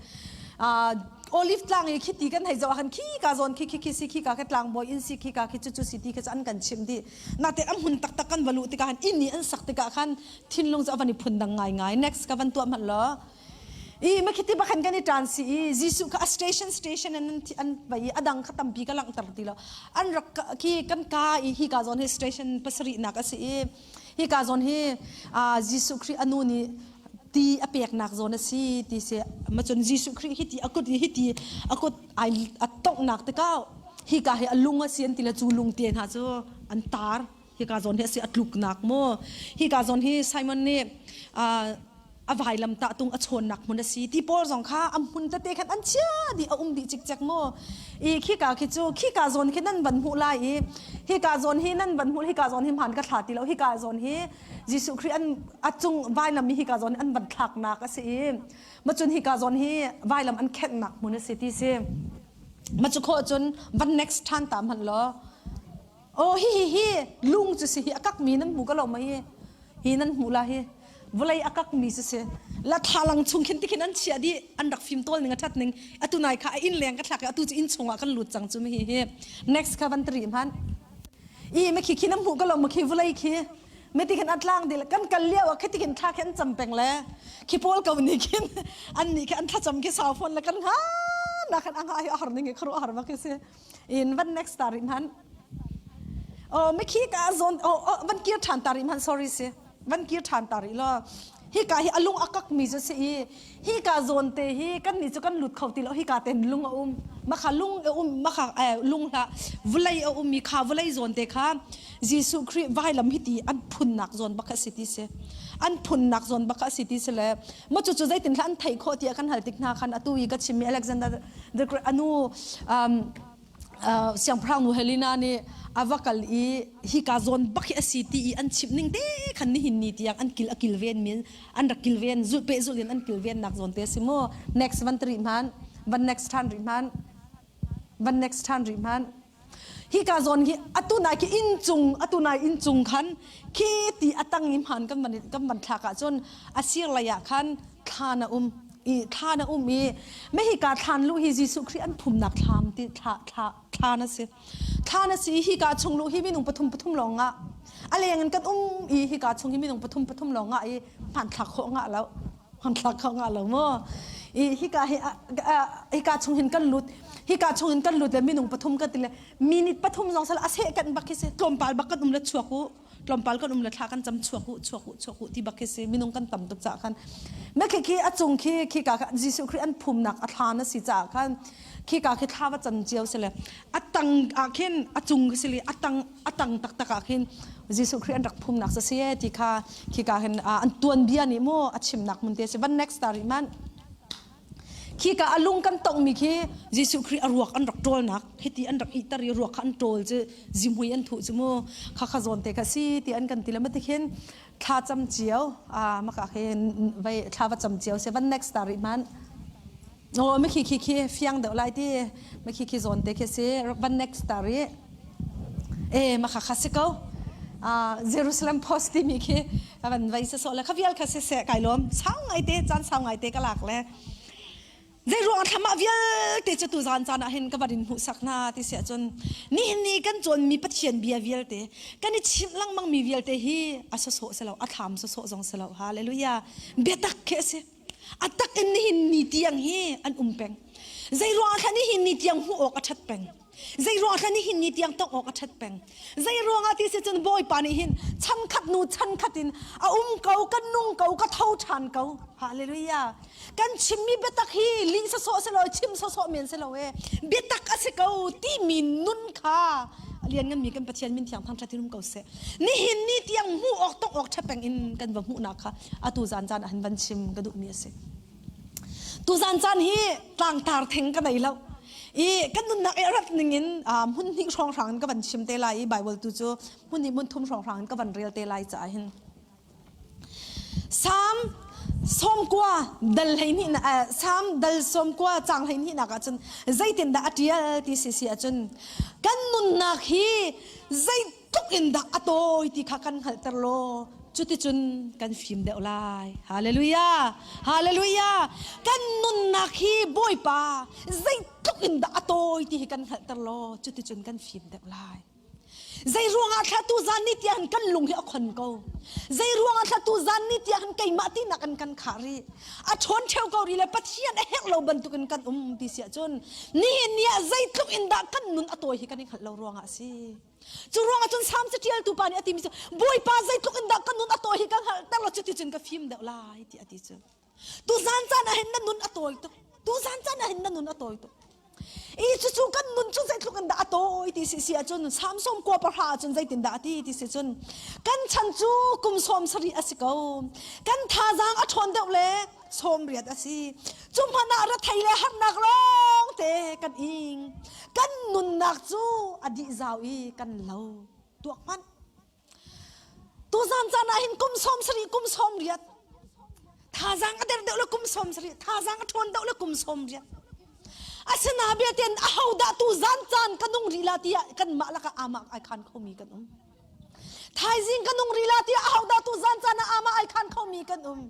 olive tlang i khiti kan hei zoh ah khan khi ka zawn khi khi khi si khi ka khi tlangbawi inn si khi ka khi cu cu si ti khi cu an kan chimh dih nate a hmun taktak kan va luh tikah khan inn i an sak tikah khan thinlung cu a van i phun dang ngaingai next ka van tuah hmanh law i ma khiti bakhan kan i ṭan si i Jesuh kha a station station an an vai i adang kha tampi ka langhter ti lo an rak khi kan ka i hi ka zawn hi station pasarih nak a si i Hika zawn hi Jesuh Khrih a nu nih ti a peknak zawn a si ti si. Macun Jesuh Khrih hi ti a kut hi ti a kut ai a tonghnak tikah hika hi a lung a si an ti le cu lung te hna cu an tar. Hika zawn hi a si a tluknak mu. Hika zawn hi Simon nih a vailam tahtung a chawnnak hmun a si ti pawl zong kha a hmun tete khan an chia dih a um dih cikcek mu i khika khi cu khika zawn khi nan van hmuh lai i hika zawn hi nan van hmuh hika zawn hi hmaan ka thla ti lo hika zawn hi Jesuh Khrih an a cung vailam i hika zawn an van thlaknak a si i macun hika zawn hi vailam an khenhnak hmun a si ti si macu khawh cun van next than ta hmanh law Oh hi hi hi lung cu si hi a kakmi nan hmu ka lo mei hi hi nan hmuh la hi vawlei a kakmi cu si la thlalang chung khin tikhin an chiah dih an rak fim tawl ning a that ning atu nai kha a inn leng ka thlak i atu cu inn chungah kan lut cang cu mi hi hi next kha van tari hman i ma khi khi nan hmuh ka lo ma khi vawlei khi me ti khin atlang dil kan kal lio ah khi tikhin thla khi an cam peng le khi pawl ko ni khin an nih khi an thlacam khi sau phone le kan nga na khan anga hi a har ning hi kharu a har ma khi si In van next ta rih hmanh. Oh, mikhi ka zon oh, oh van kir ṭhan ta rih hmanh sorry si. Van kir ṭhan ta rih law. Hi ka hi alung akak mi cu si i hi ka zawn te hi kan nih cu kan lut kho ti lo hi ka ten lung a um makha lung a um makha eh, lung hlah vulei a um mi kha vulei zawn te kha Jesuh Khrih vailam hi ti an phunnak zawn bak a si ti si an phunnak zawn bak a si ti si le ma cu cu zeitin hlah an theih khawh tiah kan hal tik hna khan atu i ka chimmi Alexander the Great anu um, uh, siangpahrang nu Helena nih a va kal i hika zawn bak hi a si ti i an chimh ning te khan nihin ni tiang an kil a kilven min an rak kilven zulh peh zulh in an kilven nak zawn te si mu next van rih hman van next than rih hman van next than rih hman Hika zawn hi atu nai khi inncung atu nai inncung khan khi ti a tang i hmaan kan van kan van thlak ahcun a sir lei ah khan thlan a um i thlan a um i me hika thlan lu hi Jesuh Khrih an phumnak thlam ti thla thla thlan a si thlan a si i hika chung lu hi minung pathum pathum lawng ngah a leng in kan um i hika chung hi minung pathum pathum lawng ngah i hmanthlak khawh ngah lo hmanthlak kho nga lo mu i hika hi hika chung hin kan lut hika chung hin kan lut le minung pathum kan ti le minute pathum zong sal a seh kan bak hi si tlawmpal bak kan um le chuak u tlawmpal kan um le thla kan cam chuak u chuak u chuak u ti bak hi si minung kan tam tuk ca khan me khi khi a cung khi khi ka Jesuh Khrih an phumnak a thla na si ca khan khi ka khi thla va cam cio si le a tang ah khin a cung khi si le a tang a tang taktak ah khin Jesuh Khrih an rak phumnak sa si ti kha khika hin an tuanbia nih mu a chimnak mun te si van next star man khika a lung kan tongmi khi Jesuh Khrih a ruak an rak ṭawlnak hiti an rak ihter i ruak kha an ṭawl cu zimhui an thuh cu mu kha kha zawn te kha si ti an kan ti le ma tikhin thla cam cio a maka khi vai thla va cam cio se van next star man Oh, mi khi khi khi fiang deuh lai ti. Mi khi khi zawn te khi si. Van next star i. E ma kha kha si ko. Uh, Jerusalem Post ti mi khi van vai se so le kha vial kha se se kai lom. Sau ngai te caan sau ngai te ka lak le. Zei ruang thlama vialte cu tu zan caan ah hin ka van in hmuh sak na ti sia cun nihin ni kan cawn mi Pathian bia vialte kan i chimh lengmang mi vialte hi a sawsawh si lo a thlam sawsawh zong si lo hallelujah biatak khi a si A tak in nihin ni tiang hi an um peng. Zei ruang thla nihin ni tiang hmuh awk a ṭhat peng. Zei ruang thla nihin ni tiang tongh awk a ṭhat peng. Zei ruangah ti si cun Bawipa nih hin chan khat nu chan khat in a um ko, ka nung ko, ka tho ṭhan ko. Hallelujah. Kan chimmi biatak hi lih sawsawh si lo, chim sawsawh men si lo e. Biatak a si ko timi nun kha a liannganmi kan Pathian min thiang thangṭhat in um ko seh. Nihin ni tiang hmuh awk tongh awk ṭha peng in kan va hmuhnak kha atu zan caan ah hin van chim ka duhmi a si. Tuzan caan hi tlangtar theng ka nei lo. I kan nunnak i rat ningin hmun hnih hrawnghrang in ka van chim te lai i Bible tu cu hmun hnih hmun thum hrawnghrang in ka van rel te lai caah hin. Salm sawmkua dal 12 na Salm dal 90 caang 12 nak ah cun zeitindah a ṭial ti si si ahcun kan nunnak hi zeitluk in dah a tawi ti kha kan hngalhter law cuticun kan fim deuh lai. Hallelujah! Hallelujah! Kan nunnak hi Bawipa zeitluk in dah a tawi ti hi kan hngalhter law cuticun kan fim deuh lai. Zei ruangah thla tu zan ni tiang kan lung hi a khon ko. Zei ruangah thla tu zan ni tiang keimah tinak in kan khah rih. A ṭhawn ṭheo ko rih le Pathian a herh lo bantukin kan um ti si ahcun nihin ni ah zeitluk in dah kan nun a tawi hi kan i hngalh lo ruangah a si. Cu ruangah cun Salm caṭialtu pa nih a timi cu Bawipa zeitluk in dah kan nun a tawi hi ka hngalhter lo cuticun ka fim deuh lai ti a ti cu. Tuzan caan ah hin na nun a tawi tuk. Tuzan caan ah hin na nun a tawi tuk. I cucu kan nun cu zeitluk in dah a tawi ti si si ahcun Samson kua pahra ahcun zeitindah a ti ti si cun kan chan cu kum 70 a si ko. Kan thazaang a ṭhawn deuh le 80 a si. Cu hmanh ah rethei le harnak lawng te kan ing. Kan nunnak cu a dih zau i kan lo. Tuak hmanh. Tuzan caan ah hin kum 70 kum 80 thazaang a der deuh le kum 70 thazaang a ṭhawn deuh le kum 80 asina biaten aho dah tuzan caan ka nung rih la tiah kanmah lakah amah ai khan khomi kan um. Thaizing ka nung rih la tiah aho dah tuzan caan ah amah ai khan khomi kan um.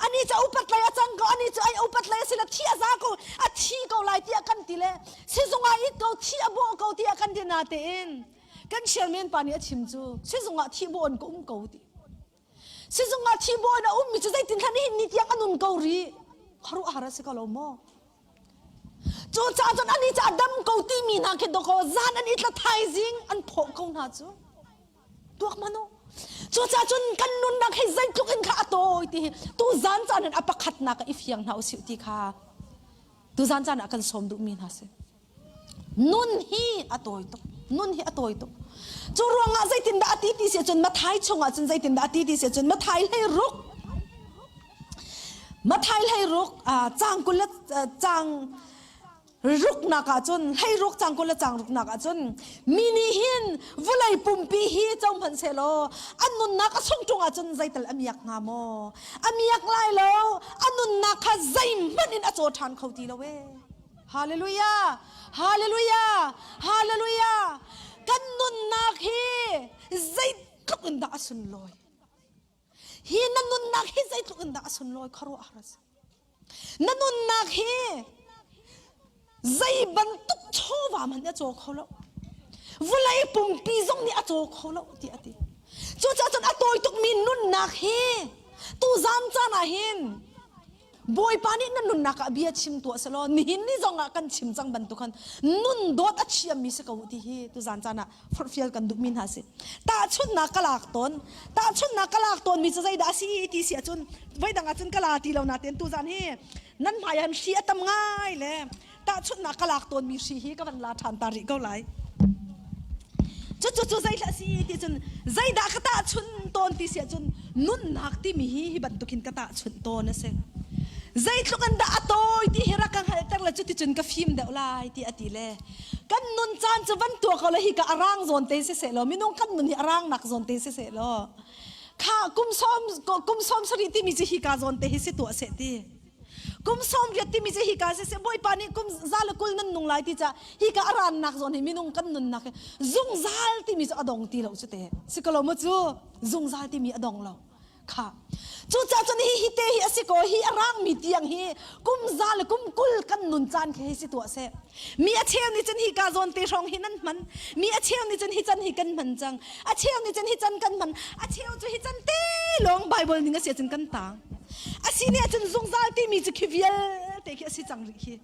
Ani cu upat lei a cang ko, ani cu ai upat lei a si le thi a za ko, a thi ko lai tiah kan ti le sizung ah it ko, thi a bawh ko tiah kan ti natein kan chairman pa nih a chim cu sizung ah thi bawh in ka um ko ti. Sizung ah thi bawh in a ummi cu zeitin hlan nihin ni tiang a nun ko rih. Khuaruahhar a si ko lo maw? Cu caah cun ani cu a dam ko timi hna khi dawkaw zan an i tla thaizing an phawh ko hna cu. Tuak hmanh u. Cucaah cun kan nunnak hi zeitluk in kha a tawi ti hi tuzan caan in a pakhatnak ah i fiang hna usih ti kha tuzan caan ah kan sawm duhmi hna si. Nun hi a tawi tuk. Nun hi a tawi tuk. Cu ruangah zeitindah a ti ti si ahcun Mathai chungah cun zeitindah a ti ti si ahcun Mathai 16 Mathai 16 caang 20 le caang ruknak ah cun hlei ruk cang kul le cang ruknak ah cun mi nih hin vawlei pumpi hi co hmanh sehlaw an nunnak a sung ṭung ah cun zeital a miak hnga maw a miak lai lo a nunnak kha zeihmanh in a caw ṭhan kho ti lo ee hallelujah hallelujah hallelujah kan nunnak hi zeitluk in dah a sunlawi hi na nunnak hi zeitluk in dah a sunlawi khuaruah har a si Na nunnak hi zei bantuk chawva hmanh a caw kho lo. Vawlei pumpi zong nih a caw kho lo ti a ti. Cucaah cun a tawi tukmi nunnak hi tuzan caan ah hin Bawipa nih na nunnak ah bia chim tuah selaw nihin ni zong ah kan chim cang bantuk khan nun dawt a thiammi si ko ti hi tuzan caan ah forhfial kan duhmi hna si. Tahchunhnak ka lak tawn. Tahchunhnak ka lak tawnmi cu zeidah a si ti si ahcun voidang ahcun ka la ti lo nain tuzan hi nan hmai ah hri a tam ngai le tahchunhnak ka lak tawnmi hri hi ka van la ṭhan ta rih ko lai. Cucu cu zeihlah si ti cun zeidah ka tahchun tawn ti si ahcun nunnak timi hi hi bantukin ka tahchunh tawn a si. Zeitluk in dah a tawi ti hi rak ka hngalhter le cuticun ka fim deuh lai ti a ti le kan nun caan cu van tuah ko le hi ka arang zawn te si seh law minung kan nun hi arang nak zawn te si seh law kha kum sawm kum 70 timi cu hi ka zawn te hi si tuah seh ti kum 80 timi cu hi ka si seh bawipa nih kum 120 nan nung lai ti ca hi ka aran nak zawn hi minung kan nun nak hi zungzal timi cu adong ti lo cu te si ko lo mu cu zungzal timi adong lo Kha. Cucaah cun hi hi te hi a si ko hi a rangmi tiang hi kum za le kum 20 kan nun caan khi hei si tuah seh. Mi a cheu nih cun hi ka zawn te hrawng hi nan hman. Mi a cheu nih cun hi can hi kan hman cang. A cheu nih cun hi can kan hman. A cheu cu hi can te lawng Bible ning a si ahcun kan tang. A si nih ahcun zungzal timi cu khi vialte khi a si cang rih khi.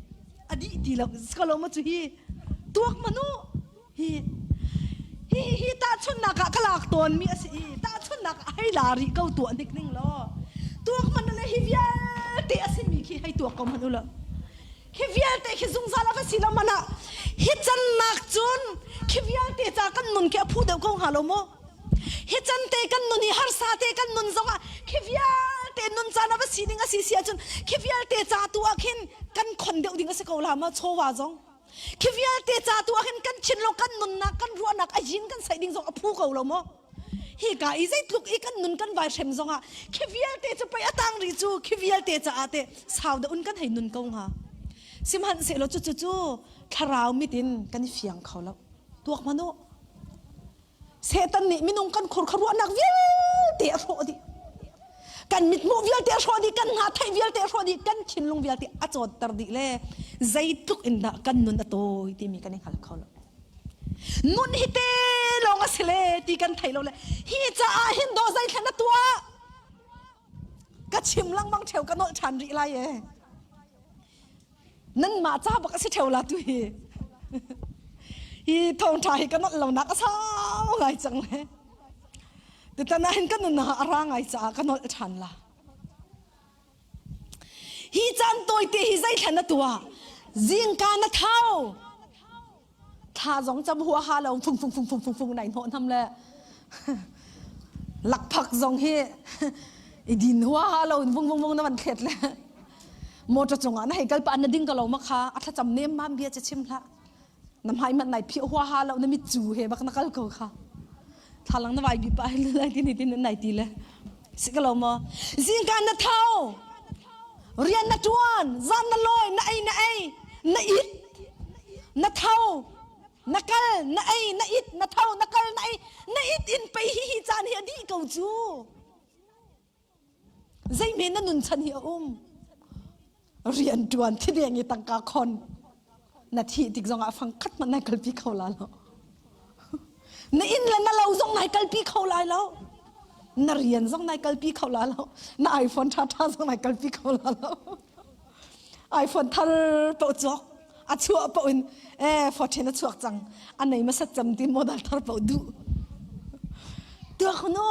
A dih ti lo. Ko lo maw cu hi. Tuak manu. Hi hi hi tahchunhnak ah ka lak tawnmi a si i tahchunhnak ah hei la rih ko tuah hnik ning law tuak hmanh le hi vialte a simi khi hei tuak ko hmanh u law khi vialte khi zungzal a va si lo hmanh ah hi cannak cun khi vialte ca kan nun khi a phu deuh ko hnga lo maw hi can te kan nun hi harsa te kan nun zongah khi vialte nun caan a va si ding a si si ahcun khi vialte ca tu ah khin Kan khon deuh ding a si ko la ma chawva zong. Khi vialte ca tu ah hin kan thinlung kan nunnak kan ruahnak a yin kan saih ding zong a phu ko lo maw? Hi ka i zeitluk i kan nun kan vai hrem zong ah khi vialte cu pei a tang ri cu khi vialte caah te sau da un kan hei nun ko hnga. Sihmanhsehlaw cu cu cu thlarau mit in kan i fiang kho lo. Tuak hmanh u. Satan nih minung kan khur kha ruahnak vialte a hrawh dih. Kan mithmuh vialte a hrawh dih, kan hna theih vialte a hrawh dih, kan thinlung vialte a cawtter dih le zeitluk in dah kan nun a tawi timi kan i hngal kho lo. Nun hi te lawng a si le ti kan thei lo le hi caah hin dawh zeithlen a tuah. Ka chim lengmang ṭheo ka nolh ṭhan rih lai e. Nanmah ca bak a si ṭheo la tu hi. Hi thawngṭha hi ka nolh lonak a sau ngai cang le. Tutan ah hin ka nunnak a ra ngai caah ka nolh ṭhan la. Hi caan tawite hi zeithlan na tuah? Zingka na thau. Thla zong cam huaha lo fung fung fung fung fung fung nai hnawh hnam le lakphak zong hi i din huaha lo in vung vung vung na van thlet le motor cungah na hei kal pa na ding ka lo ma kha a thlacam nem mam bia che chim hlah na hmai mat nai phih huaha lo na mit cu he bak na kal ko kha thlalang na vai bi pa hin lai ti ni tin nai ti le si ka lo mo zingka na thau rian na tuan zan na loi na ei na ei na it na tho na kal na ei na it na tho na kal na ei na it in pei hi hi caan hi a dih ko cu zeihme na nun chan hi a um rian tuan thideng i tangka khon na thih tik zongah fang khat hmanh nai kalpi kho la lo na inn le na lo zong nai kalpi kho lai lo na rian zong nai kalpi kho la lo na iPhone tha tha zong nai kalpi kho la lo iPhone thar paoh cawk a chuah paoh in eh 14 a chuak cang a nei masat cam ti model thar paoh duh tuak nu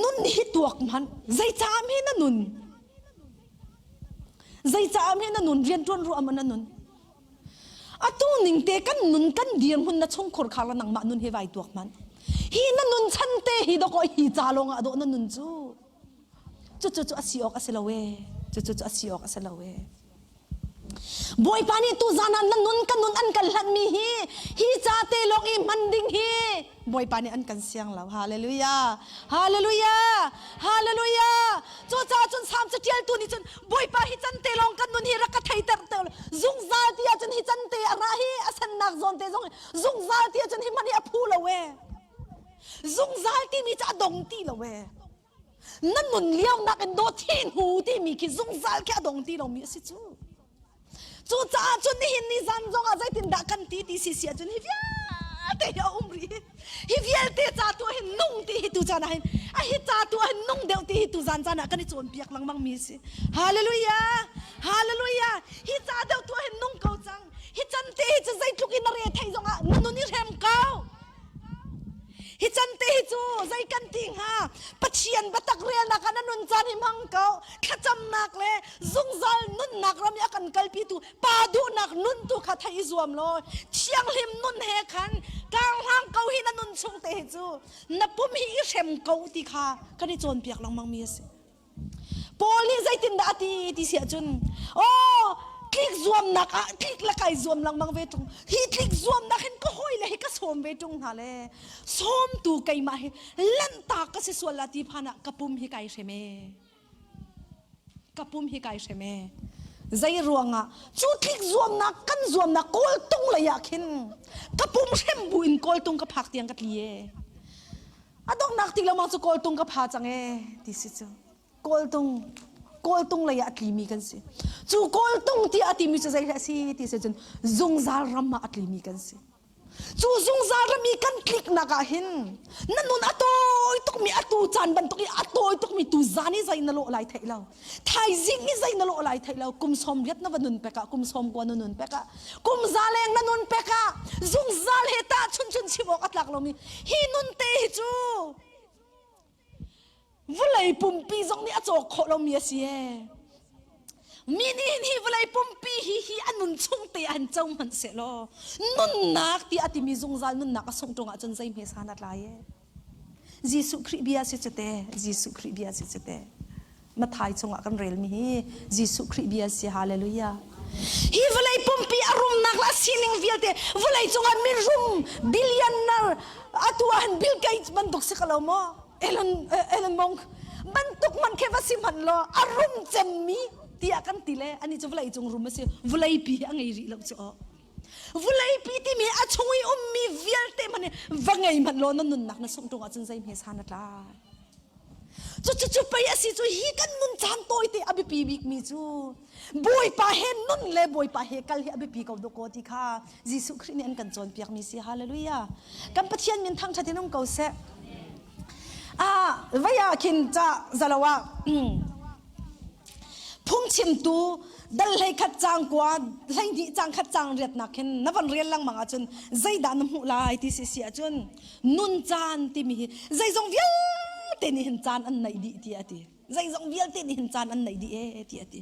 nun hi tuak man zeicah mi na nun zeicah mi na nun rian tuan ruah ma na nun atu ning te kan nun kan dirhmun na chungkhur khar la nangmah nun hi vai tuak man hi na nun chan te hi doko hi ca lawng ah dawh na nun cu Cucu cu a si awk a si lo ee. Cucu cu a si awk a si lo ee. Bawipa nih tuzan ah na nun ka nun an kan hlanhmi hi hi ca te lawng i hman ding hi Bawipa nih an kan siang lo. Hallelujah. Hallelujah. Hallelujah. Cucaah cun Salm caṭialtu nih cun Bawipa hi can te lawng kan nun hi rak ka theiter te zungzal ti ahcun hi can te a ra hi a sennak zawn te zong zungzal ti ahcun hi hman hi a phu lo ee. Zungzal timi cu a dong ti lo ee. Na nun lio nak in dawt hi hnu timi khi zungzal khi a dong ti lomi a si cu. Cucaah cun nihin ni zan zong ah zeitindah kan ti ti si si ahcun hi vialte hi a um rih. Hi vialte ca tu ah hin nung ti hi tu caan ah hin a hi ca tu ah hin nung deuh ti hi tu zan caan ah kan i cawnpiak lengmang mi a si. Hallelujah! Hallelujah! Hi ca deuh tu ah hin nung ko cang. Hi can te hi cu zeitluk in na re theih zong ah na nun i hrem ko. Hi can te hi cu zei kan ti hnga? Pathian biatak relnak ah na nun caan hi hmang ko. Thlacamnak le zungzal nunnak ram i a kan kalpitu pa duhnak nun tu kha theih i zuam law thianghlim nun he khan karhlang ko hi na nun chung te hi cu na pum hi i hrem ko ti kha kan i cawnpiak lengmang mi a si. Paul nih zeitindah a ti ti si ahcun aw tlik zuamnak ah tlik le kai zuam lengmang ve ṭung hi tlik zuamnak hin ka hawile hi ka sawm ve ṭung hna le sawmtu keimah hi lanhtak ka si sual la ti phan ah ka pum hi kai hrem e ka pum hi kai hrem e zei ruangah cu tlik zuamnak kan zuamnak kawltung lei ah khin ka pum hrem bu in kawltung ka phak tiang ka tli e A donghnak ti lengmang cu kawltung ka pha cang ee ti si cu. Kawltung kawltung lei ah a tlimi kan si. Cu kawltung ti a timi cu zei a si ti si cun zungzal ram ah a tlimi kan si. Cu zungzal ram i kan tliknak ah hin na nun a tawi tukmi atu caan bantuk i a tawi tukmi tu zan i zei na lawh lai theih lo. Thaizing i zei na lawh lai theih lo kum sawm riat na va nun pek ah kum sawm kua na nun pek ah kum za leng na nun pek ah zungzal he tah chun chun chim awk a tlak lomi hi nun te hi cu vawlei pumpi zong nih a cawk khawh lomi a si ee mi nih hi vawlei pumpi hi hi a nun chung te an co hmanh seh law nunnak ti a timi zungzal nunnak a sung ṭung ahcun zei hme san a tlai ee Jesuh Khrih bia si cu te Jesuh Khrih bia si cu te. Mathai chungah kan relmi hi Jesuh Khrih bia si. Hallelujah. Hi vawlei pumpi a rumnak le a sining vialte vawlei cungah mirum billionaire atu ah hin Bill Gates bantuk si ko lo maw? Elon Elon Musk bantuk man khe va si hmanh law a rum cemmi tiah kan ti le ani cu vawlei cung rum a si vawlei pi hi a ngei rih lo cu aw vulei pi timi a chung i ummi vialte hmanh va ngei hmanh law na nunnak na sungh ṭung ahcun zei hme san a tlai cu cu cu pei a si cu hi kan nun caan tawite a biapi bikmi cu Bawipa he nun le Bawipa he kal hi a biapi ko dawkaw ti kha Jesuh Khrih nih an kan cawnpiakmi si hallelujah kan Pathian min thangṭhat in um ko seh ah vei ah khin ca zalo ah Phungchimtu dal 11 caang kua 12 caang khat caang riatnak khin na van rel lengmang ahcun zeidah na hmuh lai ti si si ahcun nun caan timi hi zeizong vialte nih hin caan an neih dih ti a ti. Zeizong vialte nih hin caan an neih dih ee ti a ti.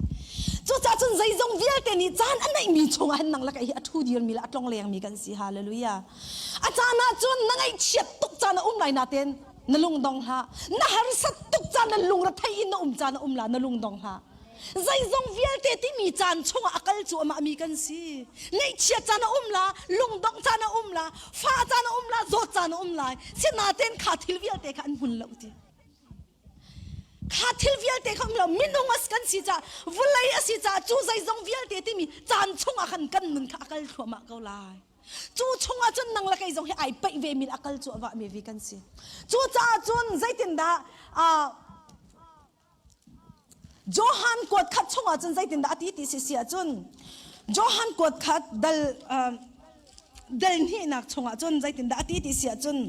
Cucaah cun zeizong vialte nih caan a neihmi chungah hin nang le kei hi a ṭhu dirmi le a tlong lengmi kan si. Hallelujah. A caan ah cun na ngaihchiat tuk caan a um lai nain na lungdong hlah na harsat tuk caan na lungrethei in na um caan a um la na lungdong hlah zeizong vialte timi caan chungah a kal cu amah mi kan si ngaihchia caan a um la lungdongh caan a um la fa caan a um la zawt caan a um lai sinaten kha thil vialte kha an hmun lo ti kha thil vialte kha um lo minung as kan si ca vulei a si ca cu zeizong vialte timi caan chungah khan kan nun kha a kal thluahmah ko lai Cu chungah cun nang le kei zong hi ai paih ve mi le a kal cu a vah mi vi kan si. Cucaah cun zeitindah uh, Johan kuat khat chungah cun zeitindah a ti ti si si ahcun Johan kuat khat dal uh, dal hnihnak chungah cun zeitindah a ti ti si ahcun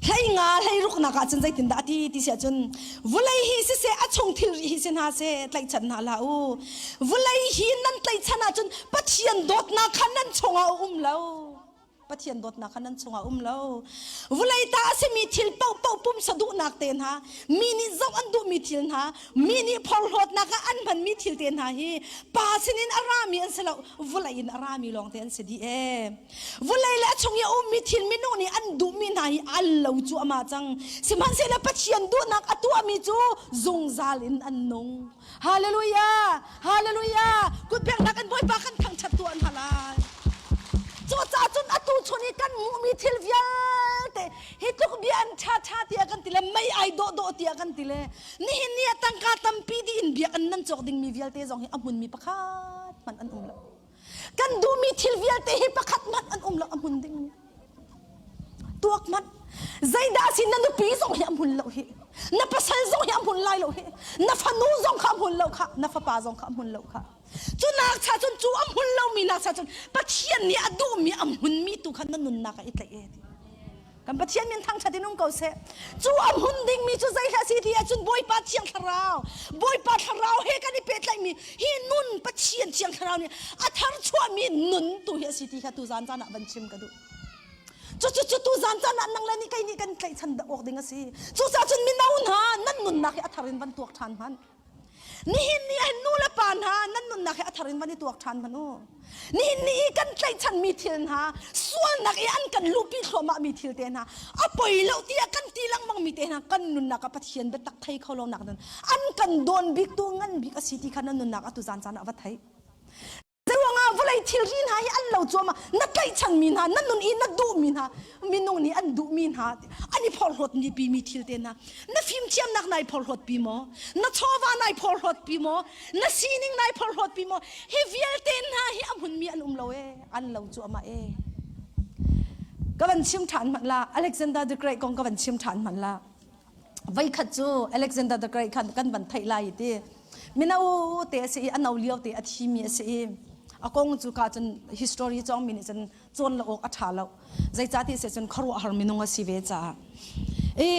Hleinga hleiruknak ah cun zeitindah a ti ti si ahcun vulei hi siseh a chung thilri hi si hna seh tlaihchan hna hlah u. Vulei hi nan tlaihchan ahcun Pathian dawtnak kha nan chungah a um lo. Pathian dawtnak kha nan chungah a um lo. Vulei ta a simi thil paohpaoh pumsa duhnak te hna, mi nih zoh an duhmi thil hna, mi nih phorhlawtnak ah an hmanmi thil te hna hi pa sinin a rami an si lo, vulei in a rami lawngte an si dih ee. Vawlei le a chung i a ummi thil minung nih an duhmi hna hi al lo cu amah cang. Sihmanhsehlaw Pathian duhnak a tuahmi cu zungzal in an nung. Hallelujah! Hallelujah! Kutbengnak in Bawipa kan thangṭhat tuah hna lai. Cucaah cun atu chun i kan hmuhmi thil vialte hi tluk bia an ṭha ṭha tiah kan ti le mei ai dawh dawh tiah kan ti le nihin ni ah tangka tampi dih in biakinn nan cawk dingmi vialte zong hi a hmunmi pakhat hmanh an um lo. Kan duhmi thil vialte hi pakhat hmanh an um lo a hmun ding. Tuak hmanh. Zeidah si na nupi zong hi a hmun lo hi. Na pasal zong hi a hmun lai lo hi. Na fanu zong kha a hmun lo kha. Na fapa zong kha a hmun lo kha. Cu nak cha cun cu a hmun lomi nak cha cun Pathian nih a duhmi a hmunmi tu kha na nunnak ah i tlaih e ti. Kan Pathian min thangṭhat in um ko seh. Cu a hmun dingmi cu zei hlah si ti ahcun Bawipa Thiang Thlarau, Bawipa Thlarau he kan i pehtlaihmi hi nun Pathian Thiang Thlarau nih a tharchuahmi nun tu hi a si ti kha tuzan caan ah van chim ka duh. Cucu cu tuzan caan ah nang le nih kei nih kan tlaihchan awk ding a si. Cucaah cun mino hna nan nunnak hi a thar in van tuak ṭhan hmanh. Nihin ni ah nu le pa hna nan nunnak hi a thar in van i tuak ṭhan hmanh u. Nihin ni i kan tlaihchanmi thil hna, sualnak i an kan luhpi thluahmahmi thil te hna, a poi lo tiah kan ti lengmangmi te hna kan nunnak ah Pathian biatak thei kho lonak nan an kan dawn bik tu ngan bik a si ti kha nan nunnak atu zan caan ah va thei. Zeiruangah vawlei thilri hna hi an lo cuahmah na tlaihchanmi hna na nun i na duhmi hna minung nih an duhmi hna an i phorhlawt pi mi thil te hna na fimthiamnak nai phorhlawt pi maw na chawva nai phorhlawt pi maw na sining nai phorhlawt pi maw hi vialte hna hi a hmunmi an um lo e an lo cuahmah e ka van chim ṭhan hmanh la Alexander the Great kong ka van chim ṭhan hmanh la Voikhat cu Alexander the Great khan kan van theih lai ti mino te a si i a no lio te a thimi a si i a kong cu ka cun history cawngmi nih cun cawn lo awk a ṭha lo zeicahti si cun khuaruahhar minung a si ve caah i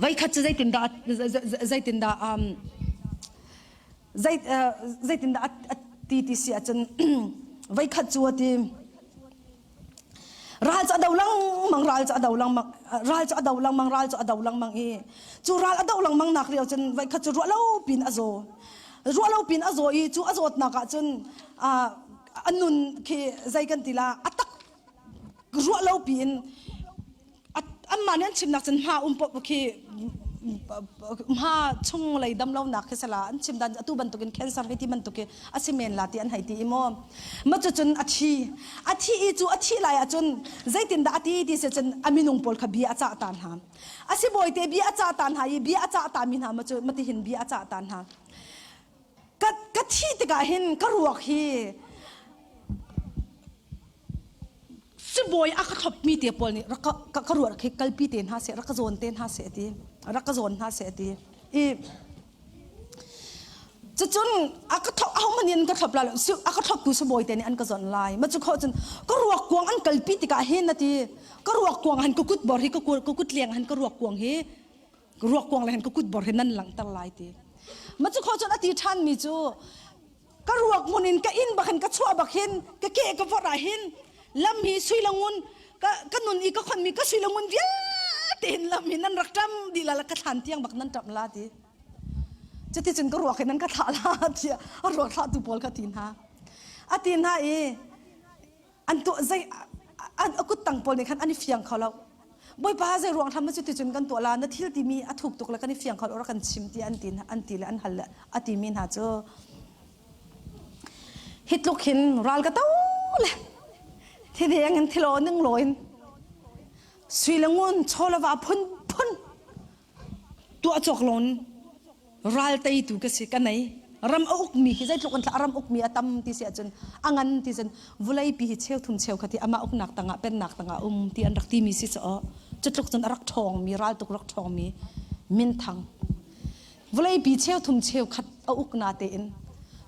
voikhat cu zeitindah zeitindah um, zei zeitindah a ti ti si ahcun voikhat cu a ti Ral cu a do lengmang, ral cu a do lengmang, ral cu a do lengmang, ral cu a do lengmang i cu ral a doh lengmang nak lio cun voikhat cu ruah lo pin a zaw. Ruah lo pin a zaw i cu a zawtnak ah cun a nun khi zei kan ti la a tak ruah lo piin. Anmah nih an chimnak cun hma um paoh khi hma chung lei dam lonak khi sala an chim dan atu bantukin cancer hei ti bantuk hi a si men la ti an hei ti i maw ma cu cun a thi a thi i cu a thih lai ahcun zeitindah a ti ti si cun a minung pawl kha bia a cah ta hna a si bawite bia a cah ta hna i bia a cah ta mi hna ma cu matihin bia a cah ta hna ka ka thih tikah hin ka ruak hi sibawi a ka thlopmi te pawl nih rak ka ka ruah khi kalpi te hna seh rak ka zawn te hna seh ti rak ka zawn hna seh ti i cucun a ka thlop ahohmanh in ka thlop la lo a ka thloptu sibawi te nih an ka zawn lai ma cu kho cun ka ruak kuang an kalpi tikah hin ati ka ruak kuang han ka kut bor hi ka kut leng han ka ruak kuang hi ruak kuang le han ka kut bor hi nan langhter lai ti ma cu kho cun ati ṭhan mi cu ka ruak hmun in ka inn bak hin ka chuah bak hin ka ke ka vorh ah hin lam hi sui le ngun ka ka nun i ka khon mi ka sui le ngun vialte hin lam hi nan rak ṭam dih la ka thlan tiang bak nan ṭam la ti cuti cun ka ruak hin nan ka thlah la tiah a ruak thlah tu pawl kha ti hna a ti hna i an tuah zei an a kut tang pawl nih khan an i fiang kho lo Bawipa zei ruang hram cu ticun kan tuah la na thil timi a thuk tuk le kan i fiang kho lo rak kan chim ti an ti an ti le an hal le a timi hna cu hi tluk hin ral ka to le thideng in thilo ning loin sui le ngun chawlava phun phun tuah cawk lon ral teitu ka si ka nei ram a ukmi hi zeitluk in ram ukmi a tam ti si ahcun a ngan ti cun vulei pi hi cheu thum cheu khati amah uknak tangah pennak tangah um ti an rak timi si caw cutluk cun a rak ṭhawngmi ral tuk rak ṭhawngmi minthang vulei pi cheu thum cheu khat a uk na tein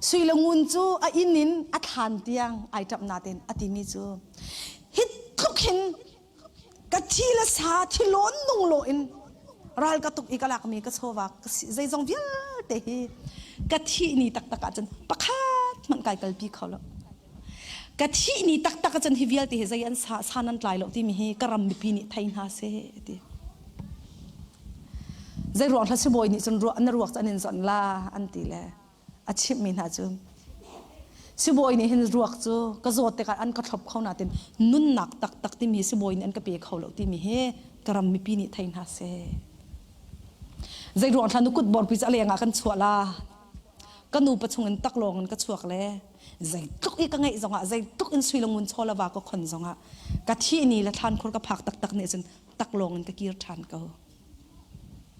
sui le ngun cu a inn in a thlan tiang ai ṭap na tein a timi cu hi tluk hin ka thi le sa thilawn nung lo in ral ka tuk i ka lakmi ka chawva ka si zeizong vialte hi ka thih ni taktak ahcun pakhat hmanh kai kalpi kho lo ka thih ni taktak ahcun hi vialte hi zei an sa san an tlai lo timi hi ka ram mipi nih thei hna seh ti zei ruang hla sibawi nih cun ruah na ruak cu an in zonh la an ti le a chimhmi hna cu sibawi nih hin ruak cu ka zawt tikah an ka thlop kho natin nunnak taktak timi sibawi nih an ka pe kho lo timi hi ka ram mipi nih thei hna seh. Zei ruang thla nu kut borpi cu a leng ah kan chuah la ka nu pa chung in taklawng in ka chuak le zeitluk i ka ngeih zongah zeitluk in sui le ngun chaw le va ka khon zongah ka thih ni le thlan khur ka phak taktak nih cun taklawng in ka kir ṭhan ko.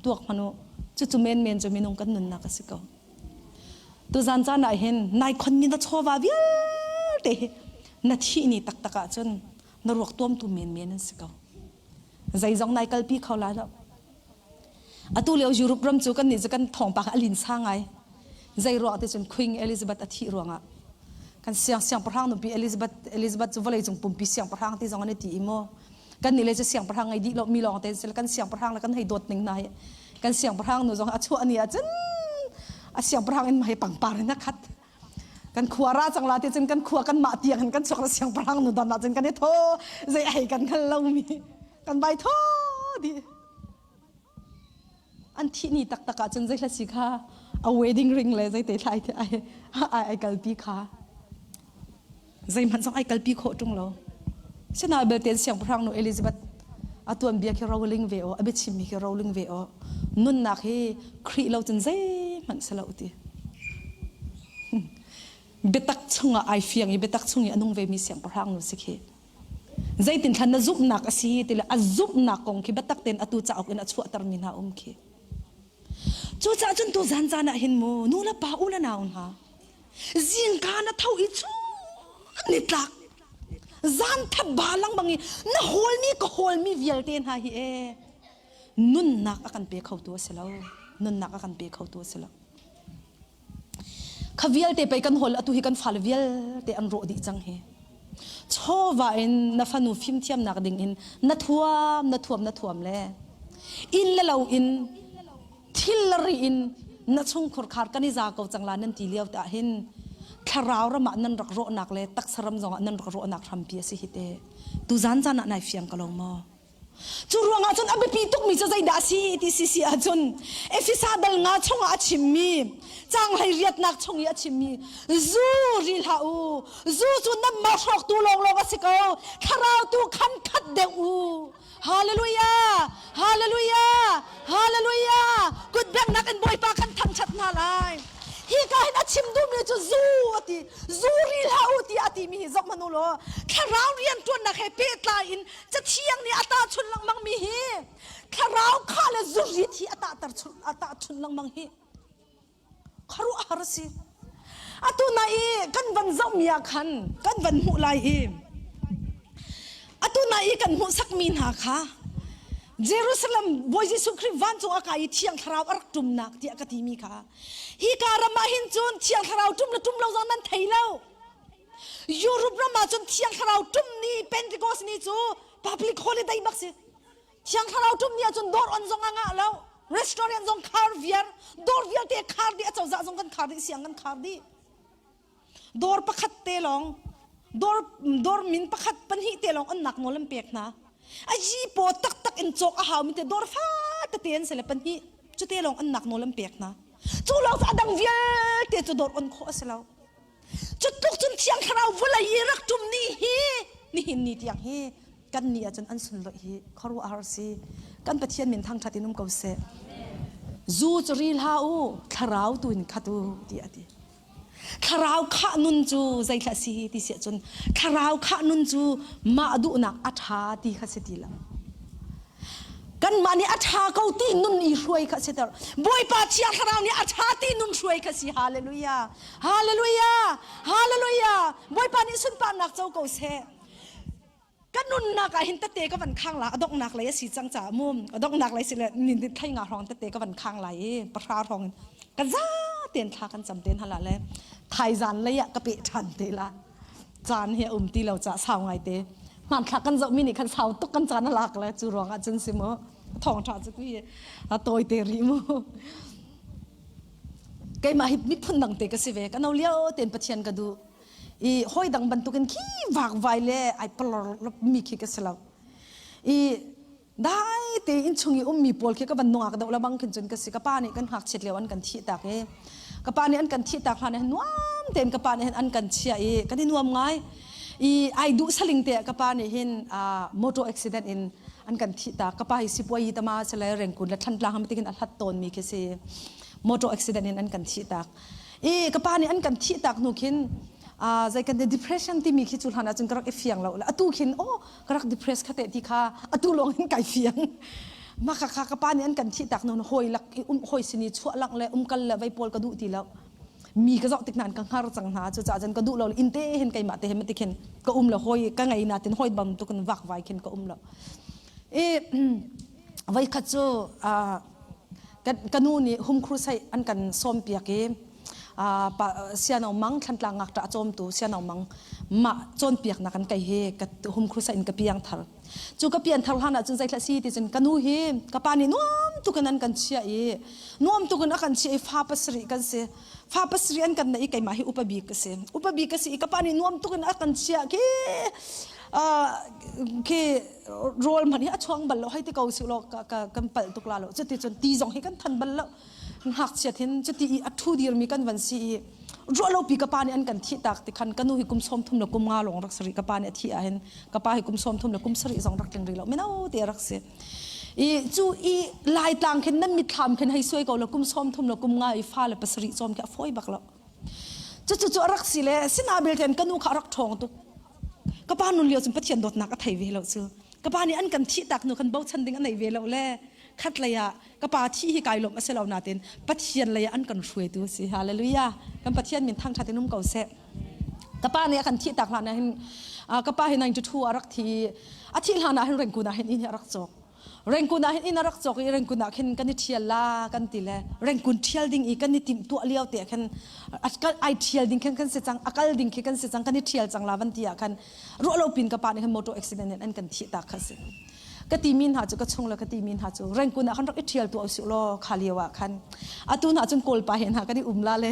Tuak hmanh u cucu menmen cu minung kan nunnak a si ko. Tuzan caan ah hin nai khonmi na chawva vialte hi na thih ni taktak ahcun na ruak tuamtu menmen an si ko. Zeizong nai kalpi kho lai lo. Atu lio Europe ram cu kan nih cu kan thawngpang a linsa ngai. Zei ruang ti cun Queen Elizabeth a thih ruangah kan siang siangpahrang nupi Elizabeth Elizabeth cu vawleicung pumpi siangpahrang ti zong an i ti i mu. Kan nih le cu siangpahrang ngei dih lo mi lawng te an si kan siangpahrang le kan hei dawt ning hna hi kan siangpahrang nu zong a chuah ni ahcun a siangpahrang in hei pangpar in a khat kan khua ra cang la ti cun kan khua kan mah tiang in kan chuak la siangpahrang nu don ahcun kan i tho zei hei kan hngal lo mi kan bai tho di an thih ni taktak ahcun zei hla si kha a wedding ring le zei te thlai te ai ai ai kalpi kha zeihmanh zong ai kalpi khawh ṭung lo. Sinain belte siangpahrang nu Elizabeth a tuanbia khi roling ve aw, a biachimmi khi roling ve aw. Nunnak hi Khrih lo cun zeihmanh si lo ti. Biatak chungah ai fiang i biatak chung i a nung vemi siangpahrang nu si khi. Zeitin thlan na zumhnak a si ti le a zumhnak kong khi biatak tein atu cauk in a chuahtermi hna um khi. Cucaah cun tu zan caan ah hin mu nu le pa u le nau hna Zingka na tho i cu nitlak zan that ba lengmang i na hawlmi ka hawlmi vialte hna hi e nunnak a kan pe khotu a si lo nunnak a kan pe khotu a si lo kha vialte pei kan hawl atu hi kan fale vialte an rawh dih cang hi chawva in na fanu fimthiamnak ding in na thuam na thuam na thuam le inn le lo in thil le ri in na chungkhur khar kan i za ko cang la nan ti lio te ah hin thlarau ram ah nan rak rawhnak le taksa ram zong ah nan rak rawhnak hrampi a si hi te tu zan zan ah nai fiang ko lo maw? Cu ruangah cun a biapi tukmi cu zeidah a si ti si si ahcun Efesa dal nga chungah a chimmi caang hlei riatnak chung i a chimmi zu ri hlah u zu cu nanmah hrawktu lawnglawng a si ko thlarau tu khan khat deuh u Hallelujah! Hallelujah! Hallelujah! Kut benghnak in Bawipa kan thangṭhat hna lai. Hi ka hin a chim duhmi cu zu a ti. Zu ri hlah u tiah a timi hi zoh hmanh u law thlarau rianṭuannak he pehtlai in Cathiang nih a tahchunh lengmangmi hi thlarau kha le zurit hi a tahter a tahchunh lengmang hi khuaruahhar a si. Atu na i kan van zohmi ah khan kan van hmuh lai i atu na i kan hmuhsakmi hna kha Jerusalem Bawi Jesuh Khrih vancung a kai i Thiang Thlarau a rak ṭumnak tiah ka timi kha hi ka ram ah hin cun Thiang Thlarau ṭum le ṭum lo zong nan thei lo. Europe ram ah cun Thiang Thlarau ṭum ni Pentecost ni cu public holiday bak si. Thiang Thlarau ṭum ni ahcun dawr on zong a ngah lo. Restaurant zong khar viar, dawr vialte khar dih, acozah zong kan khar dih, siang kan khar dih. Dawr pakhat te lawng, dawr, dawr min pakhat pahnih te lawng onnak nawl an pek hna. A yi paw taktak in cawk a hau mi te dawr fa tete an si le pahnih cu te lawng onnak nawl an pek hna. Cu lawng cu a dang vialte cu dawr on khawh a si lo. Cu tluk cun Thiang Thlarau vawlei i rak ṭum ni hi nihin ni tiang hi kan ni ahcun an sunlawih hi khuaruahhar si. Kan Pathian min thangṭhat in um ko seh. Zu cu ri hlah u, thlarau tu in khat u, tiah a ti. Thlarau khah nun cu zeithlah si ti si ahcun thlarau khah nun cu mah duhnak a ṭha ti kha si ti lo. Kanmah nih a ṭha ko ti nun i hruai kha si ter. Bawipa Thiang Thlarau nih a ṭha ti nun hruai kha si. Hallelujah. Hallelujah. Hallelujah. Bawipa nih sunparnak co ko seh. Ka nunnak ah hin tete ka van khang la a donghnak lei a si cang caah mu a donghnak lei si le nin thlai nga hrawng tete ka van khang lai i pahra hrawng in ka za ten thla kan cam ten hala le thaizan lei ah ka pe ṭhan te la caan hi a um ti lo ca sau ngai te hmanthlak kan zoh mi nih khan sau tuk kan caan a lak le cu ruang ah cun si mu thawng ṭha cu kui a tawi te rih mu keimah hi miphun dang te ka si ve ka no lio ten pathian ka duh i hawi dang bantukin khi vakvai le ai palor mi khi ka si lo i dai te in chung i ummi pawl khi ka van nungak deuh la bang khin cun ka si ka pa nih kan ngakchiat lio an kan thih tak i ka pa nih an kan thih tak hlan hin nuam tein ka pa nih hin an kan chiah i kan i nuam ngai i ai duh saling te ka pa nih hin motor accident in an kan thih tak ka pa hi sipuai tama sale rengkun le thantlang ham tikin a hlat tawn mi khi si motor accident in an kan thih tak i ka pa nih an kan thih tak hnu khin zei kan depression timi khi cu hlan ahcun ka rak i fiang lo atu khin oh ka rak depress kha te ti kha atu lawng in kai fiang mah kha kha ka pa nih an kan thih tak nun hawi lak i um hawi sin i chuah lang le umkal le vei pawl ka duh ti lo mi ka zoh tik nan ka hngar cang hna cu caah cun ka duh lo in te hin keimah te hin ti khin ka um lo hawi ka ngei na tin hawi bam tukin vak vai khin ka um lo i voi khat cu ka nu nih hum crusade an kan sawm piak i siano mang thlantlang ngakṭah cawmtu siano mang mah cawnpiaknak an kai hi ka hum khusa in ka piang thar cu ka pian thar hlan ahcun zeithla si ti cun ka nu hi ka pa nih nuam tukin an kan chiah i nuam tukin a kan chiah i fa pasarih kan si fa pasarih an kan na i keimah hi upa bik ka si upa bik ka si i ka pa nih nuam tukin a kan chiah khi khi rawl hmanh hi a chuang bal lo hei ti ko si law kan palh tuk la lo cuti cun ti zong hi kan than bal lo ngakchiat hin cuti i a ṭhu dirmi kan van si i ruahlopi ka pa nih an kan thih tak ti khan ka nu hi kum 30 le kum nga lawng rak si ka pa nih a thih ahhin ka pa hi kum 30 le kum sarih zong rak tling rih lo mino te rak si i cu i laitlang khin nan mitthlam khin hei suai ko lo kum 30 le kum nga i fa le pasarih cawm khi a fawi bak lo cucu cu a rak si le sina belte ka nu kha a rak ṭhawng tuk ka pa nun lio cun Pathian dawtnak a thei ve lo cu ka pa nih an kan thih tak nu kan bochan ding a nei ve lo le khat lei ah ka pa thi hi kai lawm a si lo natin Pathian lei ah an kan hruaitu a si hallelujah kan Pathian min thangṭhat in um ko seh ka pa nih a kan thih tak hlan ah hin ka pa hi 92 a rak thi a thih hlan ah hin Rengkun ah hin inn hi a rak cawk Rengkun ah hin inn a rak cawk i Rengkun ah khin kan i ṭhial la kan ti le Rengkun ṭhial ding i kan i timh tuah lio te khan ai ṭhial ding khan kan si cang a kal ding khi kan si cang kan i ṭhial cang la van ti ah khan ruah lo pin ka pa nih khan motor accident in an kan thih tak kha si ka timi hna cu ka chung le ka timi hna cu Rengkun ah khan rak i ṭhial tuah usih law kha lio ah khan atu hna cun Kawlpa he hna kan i um la le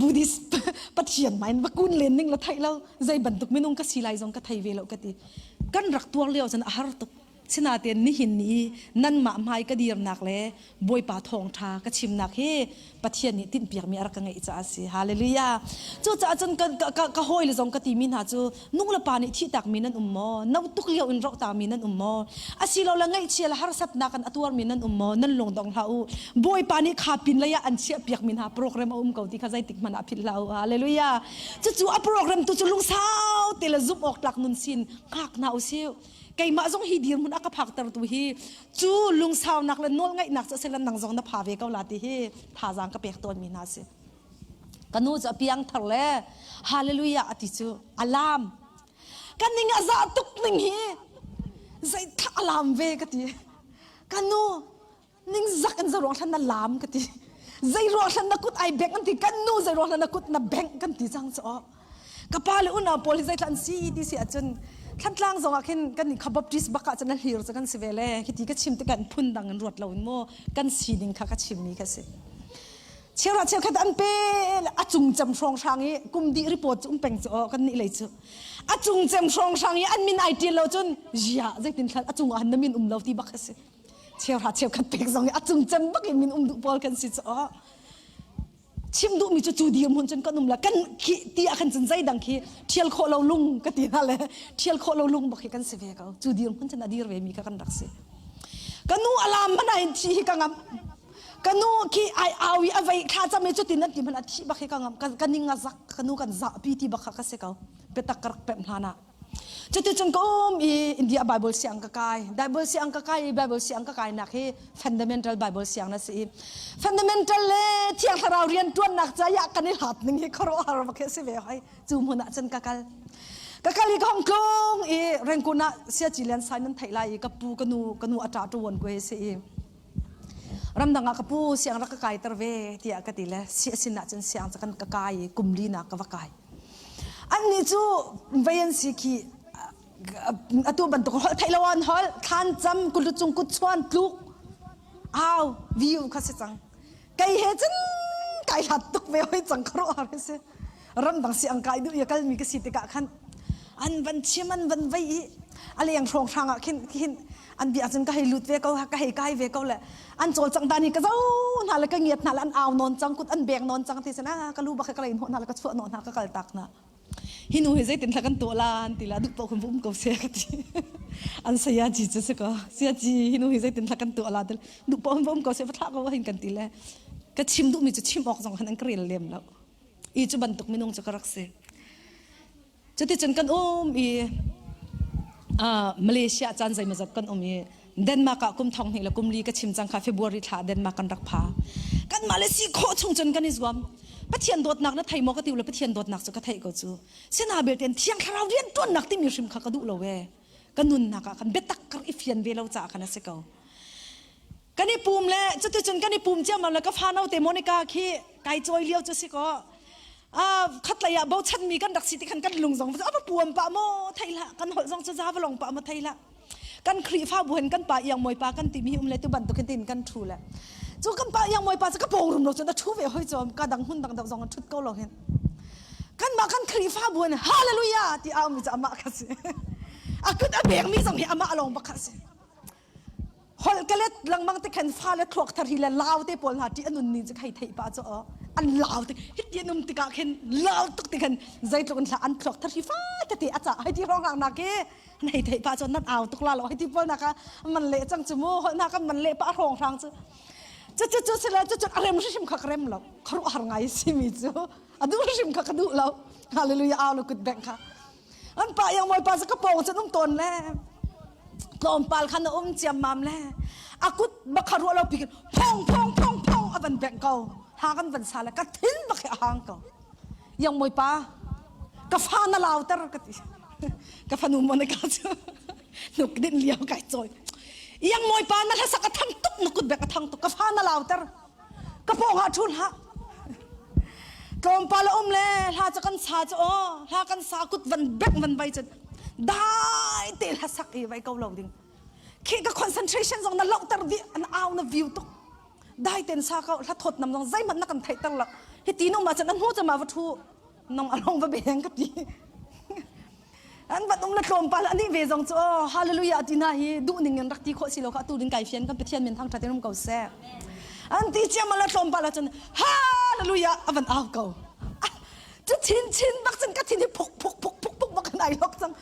Buddhist pathian ma in va kun len ning la theih lo zei bantuk minung ka si lai zong ka thei ve lo ka ti kan rak tuar lio cun a har tuk. Sinain nihin ni nanmah hmai ka dirnak le Bawipa thawngṭha ka chimnak hi Pathian nih tinhpiakmi a rak ka ngeih caah a si. Hallelujah. Cucaah cun ka, ka, ka hawile zong ka timi hna cu nu le pa nih thihtakmi nan um maw? No tuk lio in rohtami nan um maw? Asilole ngaihchia le harsatnak in a tuarmi nan um maw? Nan lung dong hlah u. Bawipa nih kha pin lei ah an chiahpiakmi hna program a um ko ti kha zeitik hmanh ah philh hlah u. Hallelujah. Cucu a program tu cu lungsau te le zumh awk tlak nun sin hngak hna u sih. Keimah zong hi dirhmun a ka phaktertu hi cu lungsaunak le nawlngaihnak cu a si nang zong na pha ve ko la ti hi thazaang ka pek tawnmi hna si. Ka nu cu a piang thar le hallelujah a ti cu alam. Ka ning a za tuk ning hi zei tha alam ve ka ti. Ka nu ningzak in zei ruang hlan na lam ka ti. Zei ruang hlan na kut ai bengh an ti kan nu zei ruang hlan na kut na bengh kan ti cang cu ka pa le unau pawl hi zeithla an si ti si ahcun Thantlang zong ah khin kan kha Baptist bak ah cun a hlir cu kan si ve le hiti ka chim tikah phun dang in ruat lo in maw kan sining kha ka chimmi kha si. Cheuhra cheukhat an pe a cung cem hrawng hrang i kum dih report cu um peng cu aw kan nih lei cu a cung cem hrawng hrang i an min ai ṭial lo cun zia zeitin thlan a cung ah na min um lo ti bak a si. Cheuhra cheukhat pek zong i a cung cem bak in min um duh pawl kan si cu aw. Chim duhmi cu cu dirhmun cun kan um la kan khi ti ah khan cun zeidang khi ṭhial khawh lo lung ka ti hna le ṭhial khawh lo lung bak hi kan si ve ko. Cu dirhmun cun a dir ve mi kha kan rak si. Ka nu alam hmanh ah hin thi hi ka ngam. Ka nu khi ai au i a vei thla cam i cutin an ti hmanh ah thi bak hi ka ngam. Ka ning a zak ka nu kan zahpi ti bak kha ka si ko. Biatak ka rak pemh hlan ah. Cuticun ka um i India Bible siang ka kai. Bible siang ka kai i Bible siang ka kainak hi fundamental Bible siang na si i fundamental le Thiang Thlarau rian ṭuannak caah kan i hlat ning hi khuaruahhar bak hi a si ve hoi. Cu hmun ah cun ka kal. Ka kal i ka hong tlung i Rangoon ah Siaci Lian Sai nan theih lai i ka pu ka nu ka nu a ṭa ṭuan ko hi si i ramdang ah ka pu siang rak ka kaiter ve tiah ka ti le si a sin ah cun siang cu kan ka kai i kum li nak ka va kai. Annih cu vei an si khi atu bantuk holh theih lo an holh thlan cam kut cung kut chuan tluk au viu kha si cang kei he cun kai hlat tuk ve hoi cang khuaruahhar hi si ramdang si ang kai duh i kalmi ka si tikah khan an van chim an van vei i a leng hrawng hrang ah khin khin an bia cun ka hei lut ve ko ka hei kai ve ko le an cawlcangh dan hi ka zo hna le ka ngiat hna le an au nawn cang kut an beng nawn cang ti sin ah ka lu bak ka lei hnawh hna le ka chuah hnawh hna ka kal tak hna hi nu hi zeitin thla kan tuah la an ti la duh paoh khin um ko se ka ti an saya ji cu si ko saya ji hi nu hi zeitin thla kan tuah la ti duh paoh um ko se va thlah ko hin kan ti le ka chim duhmi cu chim awk zong han an ka rel lem lo i cu bantuk minung cu ka rak si Cuticun kan um i Malaysia caan zeimawzat kan um i Denmark ah kum thong hnih le kum li ka chim cang kha February thla Denmark kan rak pha. Kanmah le si khawh chung cun kan i zuam. Pathian dawtnak na thei maw ka ti u le Pathian dawtnak cu ka theih ko cu. Sina belte thiang thlarau riantuannak timi hrim kha ka duh lo ee. Ka nunnak ah khan biatak kar i fian ve lo caah khan a si ko. Kan i pum le cuticun kan i pum ciammam le ka fa note Monica khi kai cawi lio cu si kaw khatlei ah bochanmi kan rak si ti khan kan lung zong a va puam pah maw thei hlah kan holh zong cu za va long pah maw thei hlah kan Khrihfabu hin kan pa iang mawi pa kan timi hi um le tu bantuk hin tin kan thu le cu kan pa iang mawi pa cu ka pawng rum lo cun a thu ve hoi cawm ka dang hmun dang dang zong an thut ko lo hin kanmah kan Khrihfabu hin hallelujah ti a ummi cu amah kha si a kut a bengmi zong hi amah lawng bak kha si Holh ka let lengmang te khan fale thluak thar hi le lau te pawl hna ṭih a nun ning cu khei theih pah cu aw an lau te hiti an um tikah khin lau tuk ti khan zeitluk in hla an thluak thar hi fa tete a cah hei ti hrawng nak ki an hei theih pah cu nan au tuk la lo hei ti pawl nak man le cang cu mu holh nak man le pa hrawng hrang cu cu cu cu sila cu cu a rem hrim kha ka rem lo kharuah har ngai si mi cu a duh hrim kha ka duh lo hallelujah au lu kut beng kha An pa iang mawi pa cu ka pawng cun um tawn le tlawmpal khan a um ciammam le a kut bak kha ruah lo pi phong phong phong phong a van bengh ko ha kan van sa le ka thin bak hi a hang ko iang mawi pa ka fa na lauter ka ti ka fanu Monica cu nuk din liao kai cawi iang mawi pa na hlasak a thang tuk na kut bek a thang tuk ka fa na lauter Ka pawng ah ṭhu hlah. Tlawmpal a um le hla cu kan sa cu aw hla kan sa kut van bek van vai cun dai te hla sak i vai ko lo ding. Khi ka concentration zong na lohter dih an au na view tuk. Dai ten sa ko hla thawt nam zong zeihmanh na kan theihter lo. Hi ti nu ma cun an hmu cama va ṭhu nong along va beng ka ti. An van um le tlawmpal ani ve zong cu oh hallelujah ti na hi duh ning in rak ti khawh si lo kha tu ding kai fian kan Pathian min thangthat in um ko seh. An ti ciam la tlawmpal ahcun hallelujah a van au ko. Cu chin chin bak cun ka thin hi phuk phuk phuk phuk phuk bak in ai lok cang.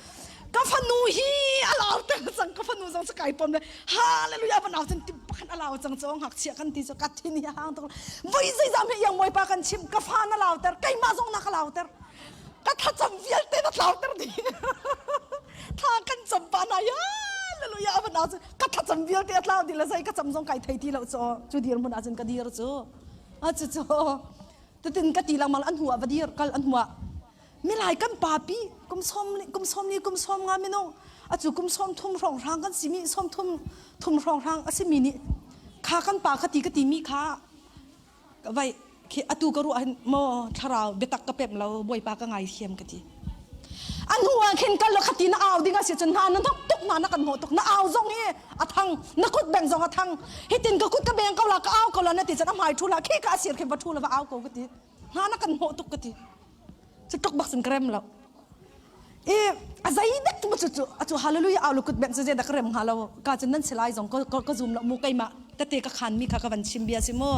Ka fanu hi a lau ter cang ka fanu zong cu kai pom le hallelujah van au cun tim pakhat a lau cang cu ngakchia kan ti cu ka thin hi a hang tuk. Voi zeizam he iang bawipa kan chim ka fa na lau ter keimah zong na ka lau ter. Ka thlacam vialte na tlauter dih. Thla kan cam pa na ya hallelujah van au cun ka thlacam vialte a tlau dih le zei ka cam zong kai thei ti lo cu cu dir hmun ah cun ka dir cu. A cu cu tutin ka ti lengmang an hnu ah va dir kal an hnu ah milai kan papi kum som kum som ni kum som nga minung acu kum som thum hrawng hrang kan simi som thum thum hrawng hrang a simi nih kha kan pa kha ti ka ti mi kha vai khi atu ka ruah hin maw thlarau biatak ka pem lo bawipa ka ngai thiam ka ti an hnu ah khin kal lo khati na au ding a si cun hna na hnok tuk na na kan hnawh tuk na au zong hi a thang na kut beng zong a thang hitin ka kut ka beng ko la ka au ko la na ti cun a hmai thu la khi ka asir khin va thu la va au ko ka ti hna na kan hnawh tuk ka ti cu tuk bak sin ka rem lo i a zei dek tu cu cu a cu hallelujah au lu kut beng cu zei dah ka rem hnga lo ka cun nan silai zong ka ka zum lo mu keimah tete ka khan mi kha ka van chim bia si mu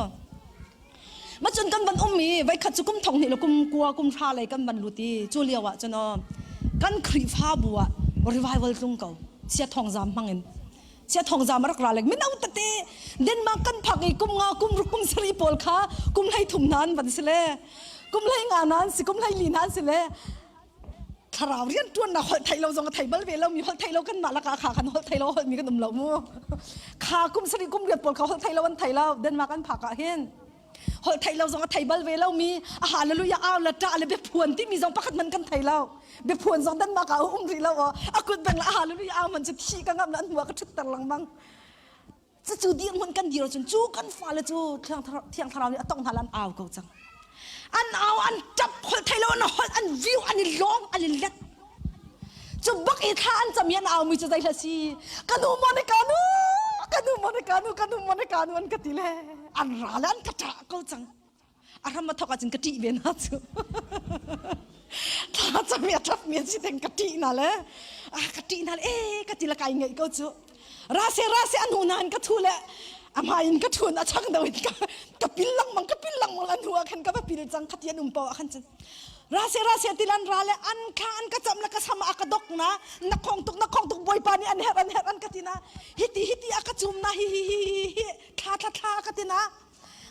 Ma cun kan van um i voikhat cu kum thong hnih le kum kua kum hra lei kan van lut i cu lio ah cun aw kan Khrihfabu ah revival tlung ko sia thong zam hmang in sia thong zam a rak ra lek mino tete Denmark kan phak i kum nga kum ruk kum sarih pawl kha kum hlei thum nan van si le kum hlei nga nan si kum hlei li nan si le thlarau rian ṭuannak holh theih lo zong a thei bal ve lo mi holh theih lo kan mah lakah kha kan holh thei lo holh mi kan um lo mu kha kum sarih kum riat pawl kha holh thei lo an thei lo Denmark an phak ah hin holh thei lo zong a thei bal ve lo mi a hallelujah au la ṭah le biaphuan ti mi zong pakhat man kan thei lo biaphuan zong Denmark ah um rih lo a kut beng la hallelujah au man cu thi ka ngam la an hmua ka ṭhutter lengmang Cucu dirhmun kan dir cun cu kan fale cu thiang thlarau nih a tongh hna an au ko cang. An au an ṭap holh thei lo an holh an viu an i lawng an i let. Cu bak i thla an cam i an au mi cu zei hla si ka nu Monica nu ka nu Monica nu ka nu Monica nu an ka ti le an ra le an ka ṭah ko cang. A hram a thawk ahcun ka ṭih ve na cu. Thla cam i a ṭap mi an si teng ka ṭih na le a ka ṭih na le e ka ti le kai ngaih ko cu. Ra se ra se an hnu na in ka thu le a hmai in ka thun a chang do in ka ka pil lengmang ka pil lengmang an hnu ah khan ka va pil cang khati an um po ah khan cun ra se ra se tilan ra le an kha an ka cham le ka sam a ka dok na na khong tuk na khong tuk bawipa nih an herh an herh an ka ti na hiti hiti a ka chum na hi hi hi hi hi thla thla thla ka ti na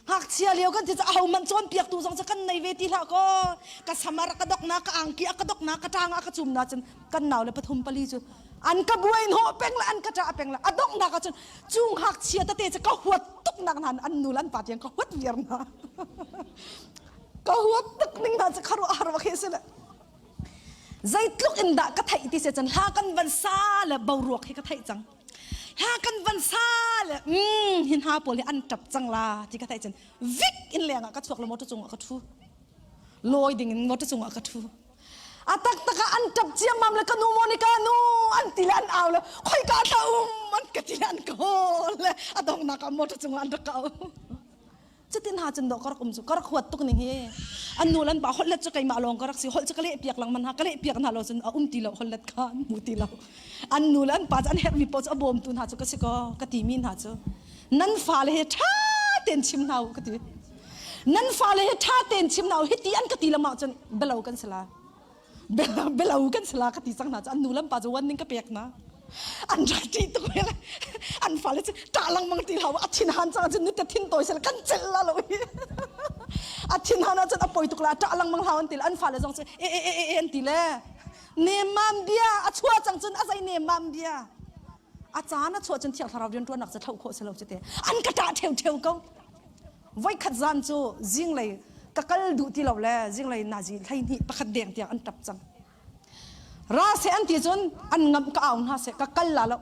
Ngakchia lio kan ti cu aho man cawnpiaktu zong cu kan nei ve ti hlah kaw ka samar ka dok na ka angki a ka dok na ka ṭang a ka cum na cun kan nau le pathum pali cu an ka buai hnawh peng le an ka ṭah peng le a donghnak ah cun cu ngakchia tete cu ka huat tuk nak hna an nu le an pa tiang ka huat viar hna ka huat tuk ning hna cu kharuah har bak hi si le zeitluk in dah ka theih ti se cun hla kan van sa le boruak hi ka theih cang Ha kan van sa le mm hin ha pawl hi an ṭap cang la ti ka theih cun vik in leng ah ka chuak le motor cungah ka ṭhu lawi ding in motor cungah ka ṭhu a taktak ah an ṭap ciammam le ka nu Monica nu an ti le an au le khoika thla um an ka ti le an ka hawl le a donghnak ah motor cungah an rak ka au Cutin ha cun dawh ka rak um cu ka rak huat tuk ning hi an nu lan pa holh let cu keimah lawng ka rak si holh cu ka leh piak lengmang hna ka leh piak hna lo cun a um ti lo holh let kha an hmu ti lo an nu le an pa cu an herhmi paoh cu a bawmtu hna cu ka si ko ka timi hna cu nan fale he ṭha tein chim hna u ka ti nan fale he ṭha tein chim hna u hiti an ka ti lamah cun belo kan si la belo kan si la ka ti cang hna cu an nu lam pa cu wan ning ka pek na an rak ṭih tuk ve an fale cu ṭah lengmang ti hlah a thin han cang cun nute thin tawi sel kan celh la lo hi a thin han ah cun a poi tuk la ṭah lengmang hlah an ti le an fale zong cu e e e e an ti le nemam bia a chuah cang cun a zei nemam bia a caan a chuah cun thiang thlarau rian ṭuannak cu thloh khawh si lo cu te an ka ṭah ṭheu ṭheu ko voikhat zan cu zinglei ka kal duh ti lo le zinglei nazi 12 pakhat deng tiang an ṭap cang ra seh an ti cun an ngamh ka au hna seh ka kal la lo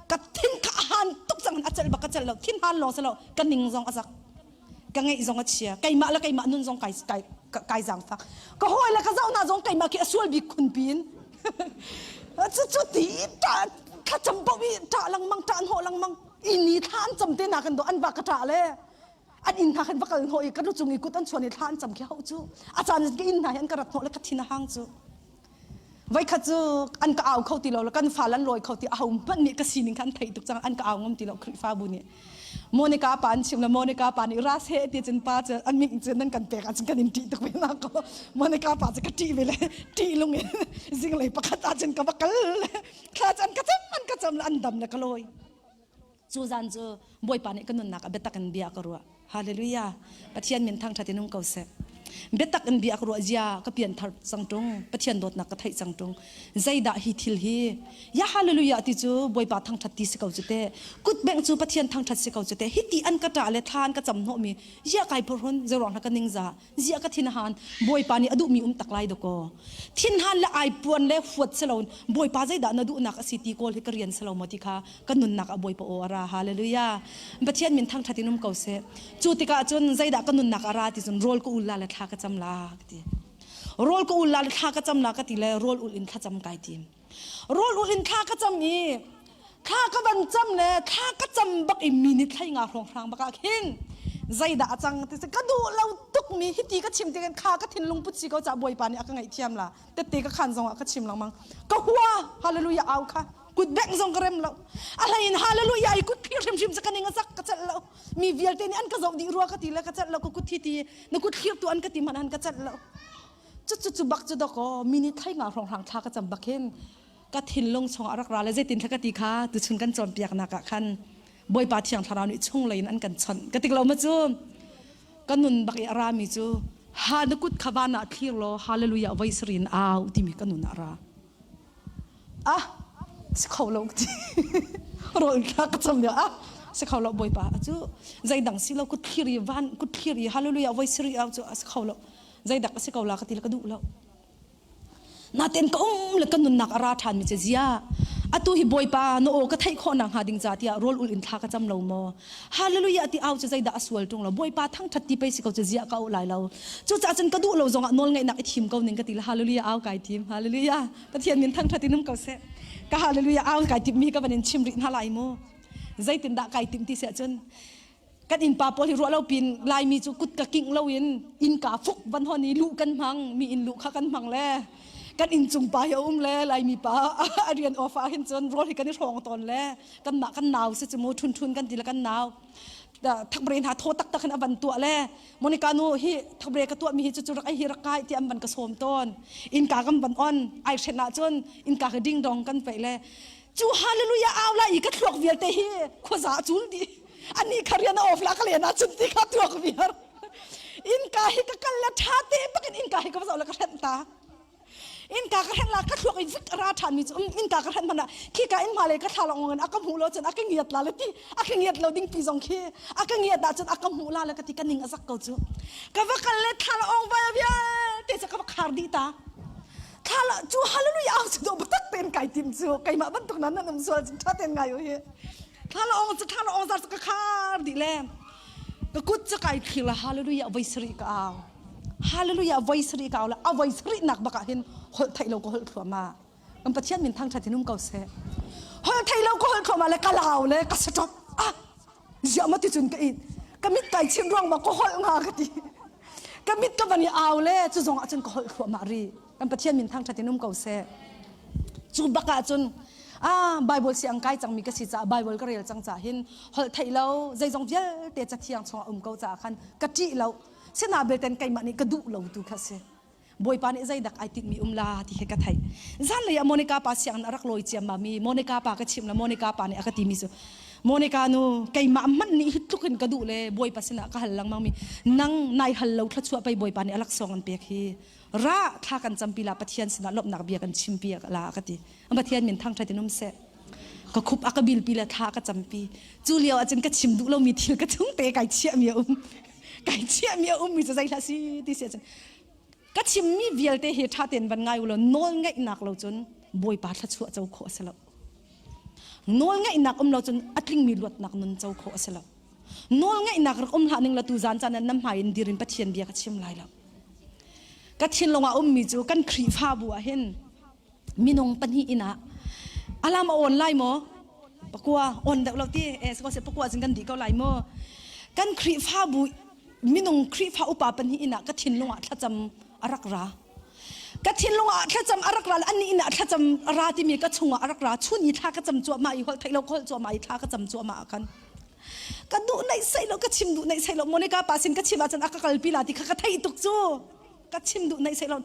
ka thin kha a han tuk cang a celh bak ka celh lo thin han lawng si lo ka ning zong a zak ka ngeih zong a chia keimah le keimah nun zong kai kai kai zaangfak ka hawi le ka zoh hna zong keimah khi a sual bik khun pin cu cu ti ṭah thlacam paoh i ṭah lengmang ṭah hnawh lengmang ini thla an cam te na kan do an va ka ṭah le an inn hna khan va kal hnawh i ka lu cung i kut an chuan i thla an cam khi hau cu a caan ka inn hna hi an ka rat hnawh le ka thin a hang cu. Voikhat cu an ka au kho ti lo kan fa an lawi kho ti aho hmanh nih ka sining kha an theih tuk cang an ka au ngam ti lo Khrihfabu nih. Monica pa an chim le Monica pa nih ras he ti cun pa cu an ming cu nan kan pek ahcun kan in ṭih tuk ve na ko. Monica pa cu ka ṭih ve le ṭih lung in zinglei pakhat ahcun ka va kal le thla cu an ka cam an ka cam le an dam le ka lawi. Cu zan cu Bawipa nih ka nunnak ah biatak in bia ka ruah. Hallelujah. Pathian min thangṭhat in um ko seh. Biatak in bia ka ruah zia ka pianthar cang ṭung. Pathian dawtnak ka theih cang ṭung. Zeidah hi thil hi? Ya hallelujah ti cu Bawipa thangṭhat ti si ko cu teh. Kutbengh cu Pathian thangṭhat si ko cu teh. Hiti an ka ṭah le thla an ka cam hnawhmi zia kai phorhun zeiruang hna ka ningza ziah ka thin han bawipa nih a duhmi um tak lai dakaw thinhan le ai puan le huat si loin bawipa zeidah na duhnak a si ti kawl hi ka rian si lo maw ti kha ka nunnak a bawipa aw a ra hallelujah pathian min thangthat in um ko seh cu tikah cun zeidah ka nunnak a ra ti cun rawl ka ul la le thla ka cam la ka ti rawl ka ul la le thla ka cam la ka ti le rawl ul in thlacam kai tim rawl ul in thla ka cam i thla ka van cam le thla ka cam bak i minute thlai nga hrawng hrang bak ah khin zeidah a cang ti ka duh lo tuk mi hiti ka chim ti kha ka thinlung put si ko ca bawipa nih a ka ngaihthiam la tette ka khan zong ah ka chim lengmang ka hua hallelujah au kha kut bengh zong ka rem lo a hlei in hallelujah i kut thlir hrimhrim cu ka ning a zak ka celh lo mi vialte nih an ka zoh dih rua ka ti le ka celh lo ka kut thi ti na kut thlir tu an ka ti hmanh an ka celh lo cu cu cu bak cu dakaw minute thlai nga hrawng hrang thla ka cam bak hin ka thinlung chung ah rak ra le zeitin thla ka ti kha tuchun kan cawnpiaknak ah khan Bawipa Thiang Thlarau nih chunglei in an kan chawnh ka tik lo ma cu ka nun bak i a rami cu ha na kut kha van ah thlir law hallelujah voi sarin au timi ka nun ah ra ah si kho lo ti rawl thla ka cam lio ah si kho lo bawipa cu zeidang si lo kut thlir i van kut thlir i hallelujah voi sari au cu a si kho lo zeidak a si ko la ka ti le ka duh lo naten ka um le ka nunnak a ra ṭhan mi cu zia atu hi bawipa na aw ka theih khawh nak hnga ding ca tiah rawl ul in thla ka cam lo maw hallelujah ti au cu zeidah a sual ṭung lo bawipa thangṭhat ti pei si ko cu zia ka auh lai lo cucaah cun ka duh lo zongah nawl ngeihnak i thim ko ning ka ti le hallelujah au kai tim hallelujah pathian min thangṭhat in um ko seh ka hallelujah au kai tim mi ka van in chim rih hna lai mu zeitindah kai tim ti siah cun Kan innpa pawl hi ruah lo pin Laimi cu kut ka kingh loin innka fuk van hon i luh kan hmang mi inn luh kha kan hmang le kan inncung pa hi a um le Laimi pa a rian off ah hin cun rawl hi kan i hrawng tawn le kanmah kan nau si cu mu thun thun kan ti le kan nau thakbre hna thaw taktak in a van tuah le Monica nu hi thakbre ka tuah mi hi cu cu rak ai hi rak kai ti an van ka sawm tawn innka kan van on ai hren ah cun innka ka ding dong kan peih le cu hallelujah au lai i ka thluak vialte hi khuaza cul dih ani kha rian a off la ka len ah cun ti kha tuak viar innka hi ka kal le tha te bakin innka hi ka va zoh le ka hrenh ta innka ka hrenh la ka thluak in zik ra than mi cu um innka ka hrenh hmanh ah khi ka in hma le ka thla long in a ka hmuh lo cun a ka ngiat la le ti a ka ngiat lo ding pi zong khi a ka ngiat ah cun a ka hmuh la le ka ti ka ning a zak ko cu ka va kal le thla la ong vai vialte cu ka va khar dih ta thla la cu hallelujah au cu do tak ten kai tim cu keimah bantuk nan nan um sual tha ten ngai hi Thla ong cu thla ong zar cu ka khar dih le ka kut cu kai thlir la hallelujah voi sarih ka au hallelujah voi sarih ka au la a voi sarih nak bak ah hin holh theih lo ka holh thluahmah kan pathian min thangthat in um ko seh holh theih lo ka holh thluahmah le ka lau le ka stop ah ziah ma ti cun ka it ka mit kai chin ruang ma ka holh nga ka ti ka mit ka van i au le cu zong ah cun ka holh thluahmah ri kan pathian min thangthat in um ko seh cu bak ah cun ah Bible si ang kai cangmi ka si caah Bible ka rel cang caah hin holh theih lo zeizong vialte cathiang chungah um ko caah khan ka ṭih lo sina belten keimah nih ka duh lo tu kha si Bawipa nih zeidak ai tinhmi um la ti khi ka theih zanlei ah Monica pa sianginn a rak lawi ciammam i Monica pa ka chimh le Monica pa nih a ka timi cu Monica nu keimah hmanh nih hi tluk in ka duh le Bawipa sinah ka hal lengmang mi nang nai hal lo thluachuah pei Bawipa nih a laksawng an pek hi ra thla kan campi la Pathian sinah lawmhnak bia kan chimpi la ka ti Pathian min thangṭhat in um seh. Ka khup a ka bilpi le thla ka campi. Cu lio ahcun ka chim duh lomi thil ka chung te kai chiahmi a um. Kai chiahmi a ummi cu zei hlah si ti si ahcun ka chimmi vialte hi ṭha tein van ngai u law nawl ngaihnak lo cun Bawipa thluachuah co khawh a si lo. Nawl ngaihnak um lo cun a tlingmi luatnak nun co khawh a si lo. Nawl ngaihnak rak um hlah ning la tu zan caan nan hmai in dir in Pathian bia ka chim lai lo. Ka thinlung ah ummi cu kan Khrihfabu ah hin minung pahnih inn ah alam a on lai maw pakua on deuh lo ti eh siko se pakua cun kan dih ko lai maw kan Khrihfabu minung Khrihfa upa pahnih inn ah ka thinlung ah thlacam a rak ra. Ka thinlung ah thlacam a rak ra le annih inn ah thlacam a ra timi ka chungah a rak ra. Chun i thla ka cam cuahmah i holh theih lo ka holh cuahmah i thla ka cam cuahmah ah khan ka duh naih sai lo ka chim duh naih sai lo Monica pa sin ka chim ahcun a ka kalpi la ti kha ka theih tuk cu ka chim duh naih sai lo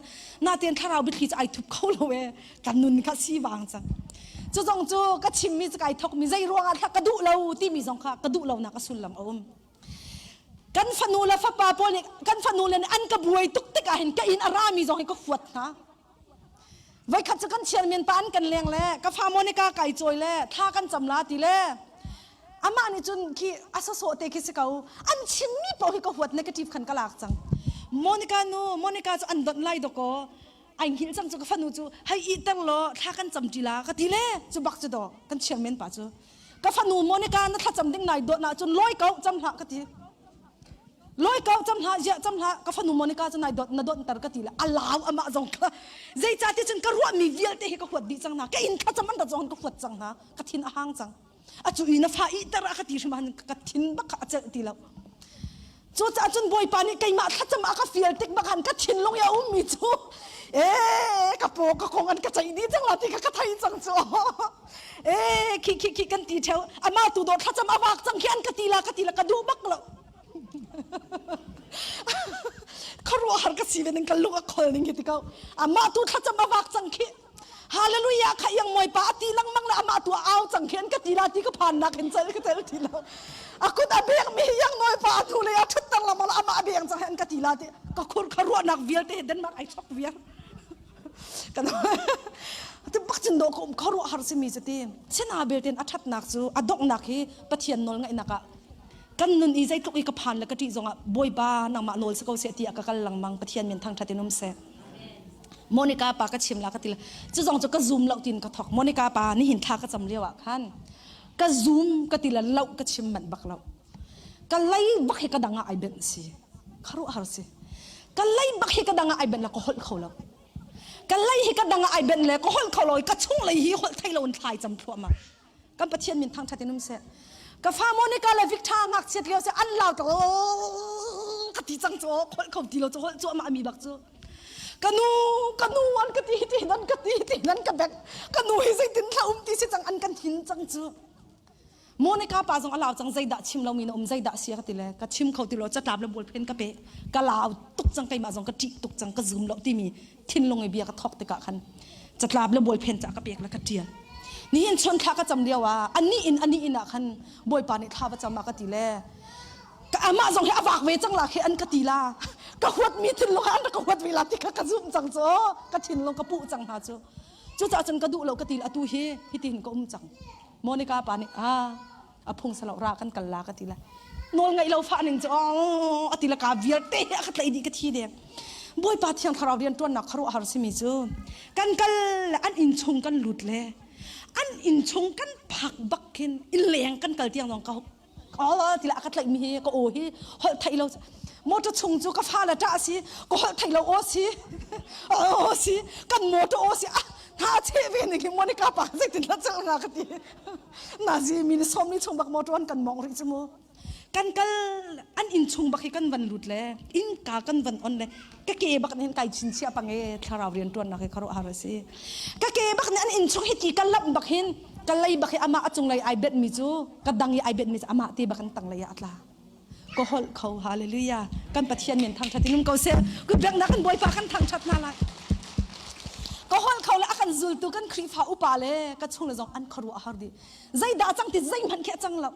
natein thlarau biathli cu ai thup kho lo e kan nun kha si vang cang cu zong cu ka chimmi cu kai thokmi zei ruangah thla ka duh lo timi zong kha ka duh lonak a sullam a um kan fanu le fapa pawl nih kan fanu le nih an ka buai tuk tikah hin ka inn a rami zong hi ka huat hna Voikhat cu kan chairman pa an kan leng le ka fa Monica kai cawi le thla kan cam la ti le amah nih cun khi a sawsawh te khi si ko an chimmi paoh hi ka huat negative khan ka lak cang Monica nu Monica cu an donh lai dawkaw ai hngilh cang cu ka fanu cu hei ih ter law thla kan cam ṭi la ka ti le cu bak cu daw kan chairman pa cu ka fanu Monica na thlacam ding nai dawt ah cun lawi ko cam hlah ka ti Lawi ko cam hlah ziah cam hlah ka fanu Monica cu nai dawt na dawt tar ka ti le a lau amah zong kha zeicah ti cun ka ruahmi vialte hi ka huat dih cang hna ka inn thlacam an rat zong ka huat cang hna ka thin a hang cang a cu i na fa ih ter a ka ti hrim ah ka thin bak kha a celh ti lo cucaah cun bawipa nih keimah thlacam a ka fial tik bak han ka thinlung i a ummi cu ee ka paw ka kong an ka ceih dih cang la ti kha ka thei cang cu ee khi khi khi kan ti theo amah tu dawt thlacam a vak cang khi an ka ti la ka ti la ka duh bak lo khuaruahhar ka si ve ning ka lung a khol ning hi ti ko amah tu thlacam a vak cang khi hallelujah kha iang moi pa ati lengmang le amah tu a au cang khi an ka ti la ti ka phan nak hin cel ka tel ti lo a kut a bek mi iang noi pa tu le a thut tang lamang amah a beng cang an ka ti la ti ka khur kha ruahnak vialte Denmark ai chok viar kan tu bak cun do ko um khuaruah har simi cu ti sina belten a thatnak cu a donghnak hi Pathian nawl ngaihnak ah kan nun i zeitluk i ka phan le ka ṭih zongah Bawipa nangmah nawl si ko seh ti a ka kal lengmang Pathian min thangṭhat in um seh Monica pa ka chim la ka ti la cu zong cu ka zoom lo tin ka thok Monica pa nihin thla ka cam lio ah khan ka zoom ka ti la lo ka chim manh bak lo ka lei bak hi ka dang ah ai benh si kharuah har si ka lei bak hi ka dang ah ai benh la ka holh kho lo ka lei hi ka dang ah ai benh le ka holh kho lo ka chung lei hi holh thei lo in thlai cam thluahmah kan pathian min thangthat in um seh ka fa Monica le Victor ngakchiat lio se an lau tak ka ti cang cu holh kho ti lo cu holh cuahmah mi bak cu ka nu ka nu an ka ti ti nan ka ti ti nan ka bek ka nu hi zeitin thla um ti si cang an kan thin cang cu Monica pa zong a lau cang zeidah chim lomi na um zeidah sia ka ti le ka chim kho ti lo catlap le bualphen ka pe ka lau tuk cang keimah zong ka ṭih tuk cang ka zum lo timi thinlung i bia ka thok tikah khan catlap le bualphen ca ka pek le ka ṭial nihin chun thla ka cam lio ah ani in ani in ah khan bawipa nih thla va cam ah ka ti le ka amah zong hi a vak ve cang la khi an ka ti la ka huat mi thinlung an ka huat ve la ti kha ka zum cang cu ka thinlung ka puh cang hna cu cucaah cun ka duh lo ka ti atu hi hitin ka um cang Monica pa nih a a phung salo ra kan kal la ka ti la nawl ngaih lo fa ning cu a ti la ka vialte a ka tlaih dih ka thi deng Bawipa thiang thlarau rian tuannak kharuah har simi cu kan kal le an inn chung kan lut le an inn chung kan phak bak khin inn leng kan kal tiang zong ka oh ti la ka tlaih mi hi ka aw hi holh theih lo motor chung cu ka fa le ṭah si ka holh theih lo aw si aw si kan motor aw si ah hna cheh ve ning hi Monica pa zeitin la cel nga ka ti nazi mi ni som ni chung bak motor an kan mong rih chu mu kan kal an inn chung bak hi kan van lut le inn ka kan van on le ka ke bak nih kai chin chia pang e thlarau rian tuan nak hi kharo har si ka ke bak nih an inn chung hi ti ka lamh bak hin ka lei bak hi amah a cung lei ai bet mi cu ka dang i ai bet mi cu amah te bak in tang lei ah a tla ka holh kho hallelujah kan pathian min thangthat in um ko seh ku biaknak kan bawipa kan thangthat hna lai ka holh kho le a kan zultu kan khrihfa upa le ka chung le zong an khuaruah har dih zeidah cang ti zeihmanh khi a cang lo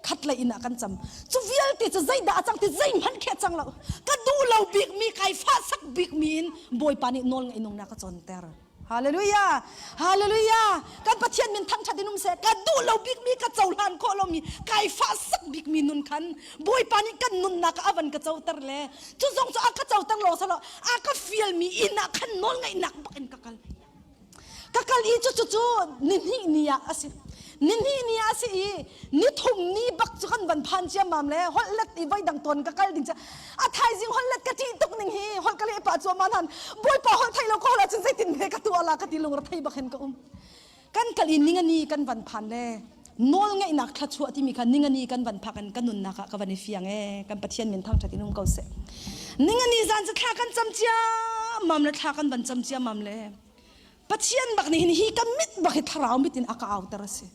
khat lei in ah kan cam cu vialte cu zeidah a cang ti zeihmanh khi a cang lo ka duh lo bik mi kai fahsak bik mi in bawipa nih nawl ngaih nung na ka cawnter Hallelujah! Hallelujah! Kan Pathian min thangṭhat in um seh. Ka duh lo bikmi, ka cohlan khawh lomi, kai fahsak bikmi nun khan Bawipa nih kan nunnak a van ka coter le cu zong cu a ka coter lawng salo a ka fialmi inn ah khan nawl ngaihnak bak in ka kal. Ka kal i cu cu cu nihnih ni ah a si. Nihnih ni ah a si i nithum ni bak cu kan van phan ciammam le holh let i voi dang tawn ka kal ding cu a thaizing holh let ka ṭih tuk ning hi holh ka leh pah cuahmah han bawipa holh thei lo ka holh ahcun zeitin hme ka tuah la ka ti lung thei bak hin ka um kan kal i ningani kan van phan le nawl ngeihnak thluachuah timi kha ningani kan van phak in ka nunnak ah ka van i fiang e kan Pathian min thangṭhat in um ko seh ningani zan cu thla kan cam cia. ciammam le thla kan van cam ciammam le Pathian bak nih hin hi ka mit bak hi thlarau mit in a ka auter a si.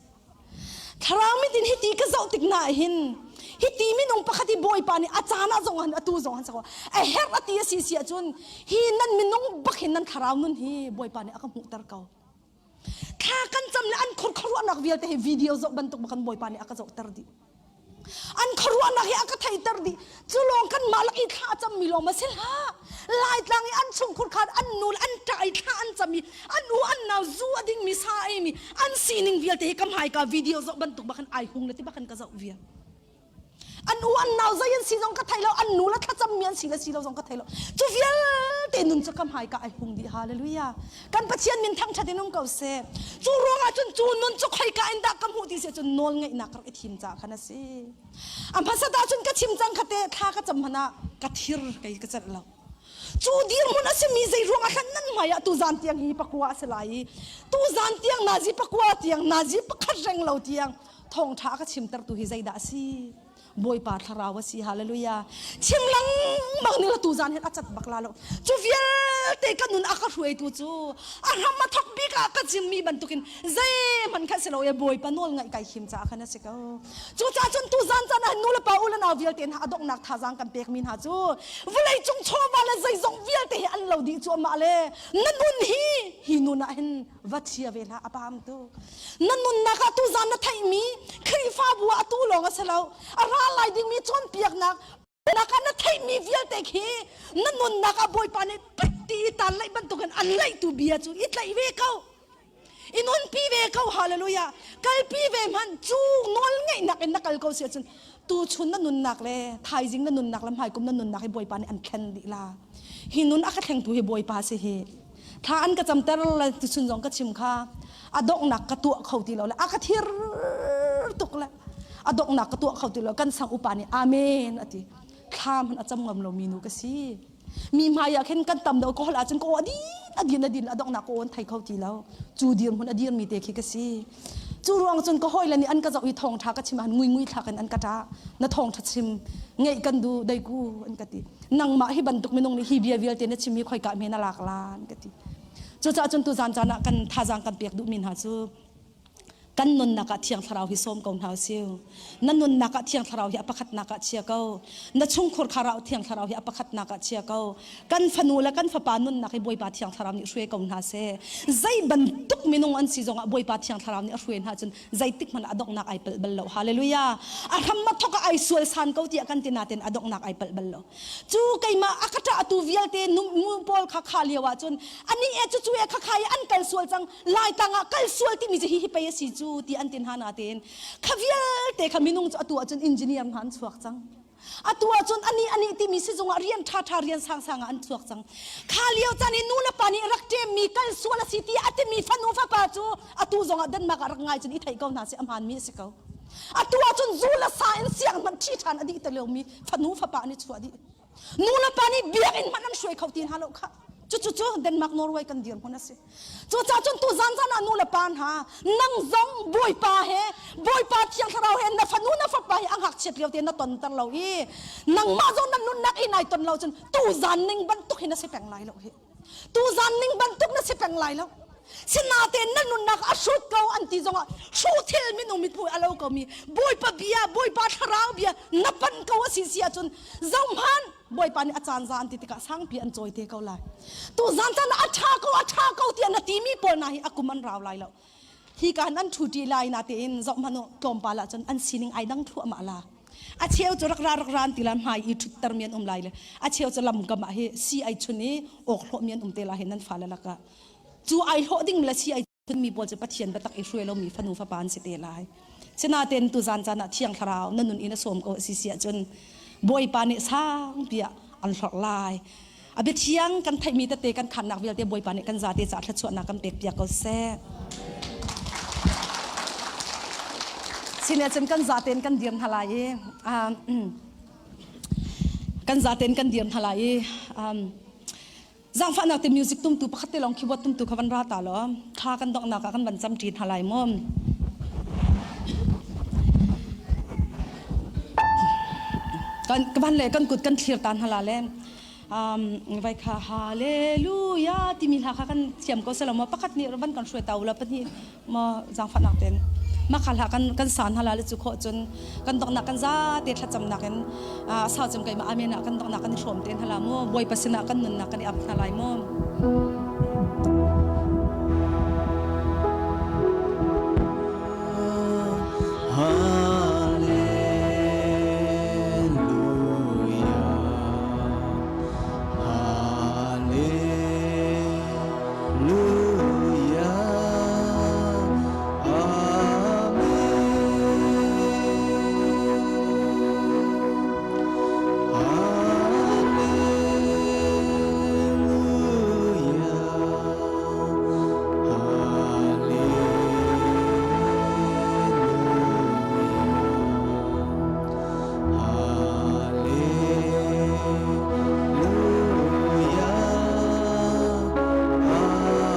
Thlarau mit in hiti ka zoh tik na hin hiti minung pakhat hi Bawipa nih a caan ah zong han atu zong han sako a herh a ti a si si ahcun hi nan minung bak hin nan thlarau nun hi Bawipa nih a ka hmuhter ko. Thla kan cam le an khor khuaruahnak vialte hi video zoh bantuk bakan Bawipa nih a ka zohter dih. An khuaruahnak hi a ka theihter dih. Cu lawng kan mah lak i thla a cammi lawng ma si hlah. Laitlang i an chungkhur khan an nu le an ṭah i thla an cam i an u an nau zu a dingmi sa a eimi an sining vialte hi ka hmaika video zoh bantuk bak khan ai hung le ti bak khan ka zoh vial. An u an nau zei an si zong ka thei lo, an nu le thlacammi an si le si lo zong ka thei lo. Cu vialte nun cu ka hmaika ai hung dih. Hallelujah. Kan Pathian min thangṭhat in um ko seh. Cu ruangah cun cu nun cu khoika in dah ka hmuh ti si cun nawl ngeihnak ka rak i thim caah khan a si. A hmasat ahcun ka chim cang khate thla ka cam hmanh ah ka thir kei ka celh lo. Cu dirhmun a simi zei ruangah khan nan hmai ah tuzan tiang hi pakua a si lai i tuzan tiang nazi pakua tiang nazi pakhat reng lo tiang thawngṭha a ka chimtertu hi zeidah a si? Bawipa thlarau a si hallelujah chim lengmang ning tu zan hin a cat bak la lo cu vialte ka nun a ka hruaitu cu a hram a thok bik ah ka chimmi bantukin zeihmanh kha si lo e Bawipa nawl ngaih kai him caah khan a si ko cu ca cun tu zan caan ah nu le pa u le nau vialte hna a donghnak thazaang kan pekmi hna cu vawlei cung chawva le zeizong vialte hi an lo dih cuahmah le na nun hi hi nun ah hin va chia ve hlah a pam tuk na nunnak ah tuzan na theihmi Khrihfabu ah atu lawng a si lo a ra lai dingmi cawnpiaknak nak ah na theihmi vialte khi na nunnak ah Bawipa nih pek ti i taan laih bantukin an laihtu bia cu i tlaih ve ko i nunpi ve ko hallelujah kalpi ve hmanh cu nawl ngeihnak in na kal ko si ahcun tu chun na nunnak le thaizing na nunnak le hmaikum na nunnak hi Bawipa nih an thlen dih la hi nun a ka thlengtu hi Bawipa si hi thla an ka camter le tuchun zong ka chim kha a donghnak ka tuah kho ti lo le a ka thir tuk le a donghnak ka tuah kho ti lo kan sang upa nih amen a ti thla hmanh a cam ngam lo mi nu ka si mi hmai ah khin kan tam do ko hol ahcun ka aw adin adin adin a donghnak ka aw an thei kho ti lo cu dirhmun a dirmi te khi ka si cu ruang cun ka hawile nih an ka zoh i thawngṭha ka chim ah ngui ngui thlak in an ka ṭah na thawngṭha chim ngeih kan duh deiku an ka ti nangmah hi bantuk minung nih hi bia vialte na chim hi khoika hme na lak la an ka ti cucaah cun tuzan caan ah kan thazaang kan pek duhmi hna cu kan nunnak ah thiang thlarau hi sawm ko hna usih na nunnak ah thiang thlarau hi a pakhatnak ah chia ko na chungkhur kharau thiang thlarau hi a pakhatnak ah chia ko kan fanu le kan fapa nunnak hi Bawipa thiang thlarau nih hruai ko hna seh zei bantuk minung an si zongah Bawipa thiang thlarau nih a hruai hna cun zeitik hmanh a donghnak ai palh bal lo hallelujah a hram a thok ai sual san ko tiah kan ti natin a donghnak ai palh bal lo cu keimah a ka ṭah tu vialte nu pawl kha kha lio ah cun ani e cu cu e kha kha i an kal sual cang lai tang ah kal sual timi cu hi hi pei a si cu ti an tin hna natin kha vialte kha minung cu atu ah cun engineer hna an chuak cang Atu ahcun anih anih timi sizung ah rian ṭhaṭha rian sangsang ah an chuak cang. Kha lio caan i nu le pa nih rak ṭemmi kal sual a si ti a timi fanu fapa cu atu zongah Denmark ah rak ngai cun i theih ko hna sih a hmaanmi a si ko. Atu ahcun zu le sa in siang hmanh ṭhi ṭhan a dih te liomi fanu fapa an i chuah dih. Nu le pa nih biakinn hmanh an hruai kho ti hna lo khah. Cucu cu Denmark Norway kan dirhmun a si. Cucaah cun tu zan zan ah nu le pa hna nang zong Bawipa he Bawipa Thiang Thlarau he na fanu na fapa hi a ngakchiat lio te na tonter lo i nangmah zong na nunnak i nai ton lo cun tu zan ning bantuk hi na si peng lai lo hi tu zan ning bantuk na si peng lai lo sinatein na nunnak a hrut ko an ti zongah hruh thil minung mithmuh a lo ko mi Bawipa bia Bawipa Thlarau bia na pan ko a si si ahcun zohhmanh Bawipa nih a caan za an ti tikah sangpi an cawi te ko lai. Tu zan caan ah a ṭha ko a ṭha ko tiah na timi pawl hna hi a kum an rau lai lo. Hi ka an ṭhu lai na tein zoh hmanh u tlawmpal ah cun an sining ai dang thluahmah la. A cheu cu rak ra rak ra an ti la hmai i ṭhutter mi an um lai le a cheu cu lam kam ah hi si ai chun i awk hlawh mi an um te la hi nan fale lakah. Cu ai hlawh ding le si ai mi pawl cu Pathian biatak i hruai lomi fanu fapa an si te lai. Sinain tuzan caan ah Thiang Thlarau na nun in a sawm ko a si si ahcun Bawipa nih sangpi ah an hlorh lai. A biathiang kan theihmi tete kan khannak vialte Bawipa nih kan zate caah thluachuahnak kan pekpiak ko seh. Sin ahcun kan zaten kan dir hna lai i kan zaten kan dir hna lai i Zaangfahnak te music tumtu pakhat te lawng keyboard tumtu kha van ra ta law thla kan donghnak ah kan van cam ṭi hna lai mu. Kan van le kan kut kan thlir ta hna la le. Vai kha Hallelujah timi hla kha kan thiam ko selo maw pakhat nih van kan hruai ta ula pahnih maw zaangfahnak ten mah kha hla kan kan san hala le cu khawh cun kan donghnak kan za te thlacamnak in sau cem kai ma amen ah kan donghnak kan i hrawm ten hala mu Bawipa sinah kan nunnak kan i ap hna lai mu.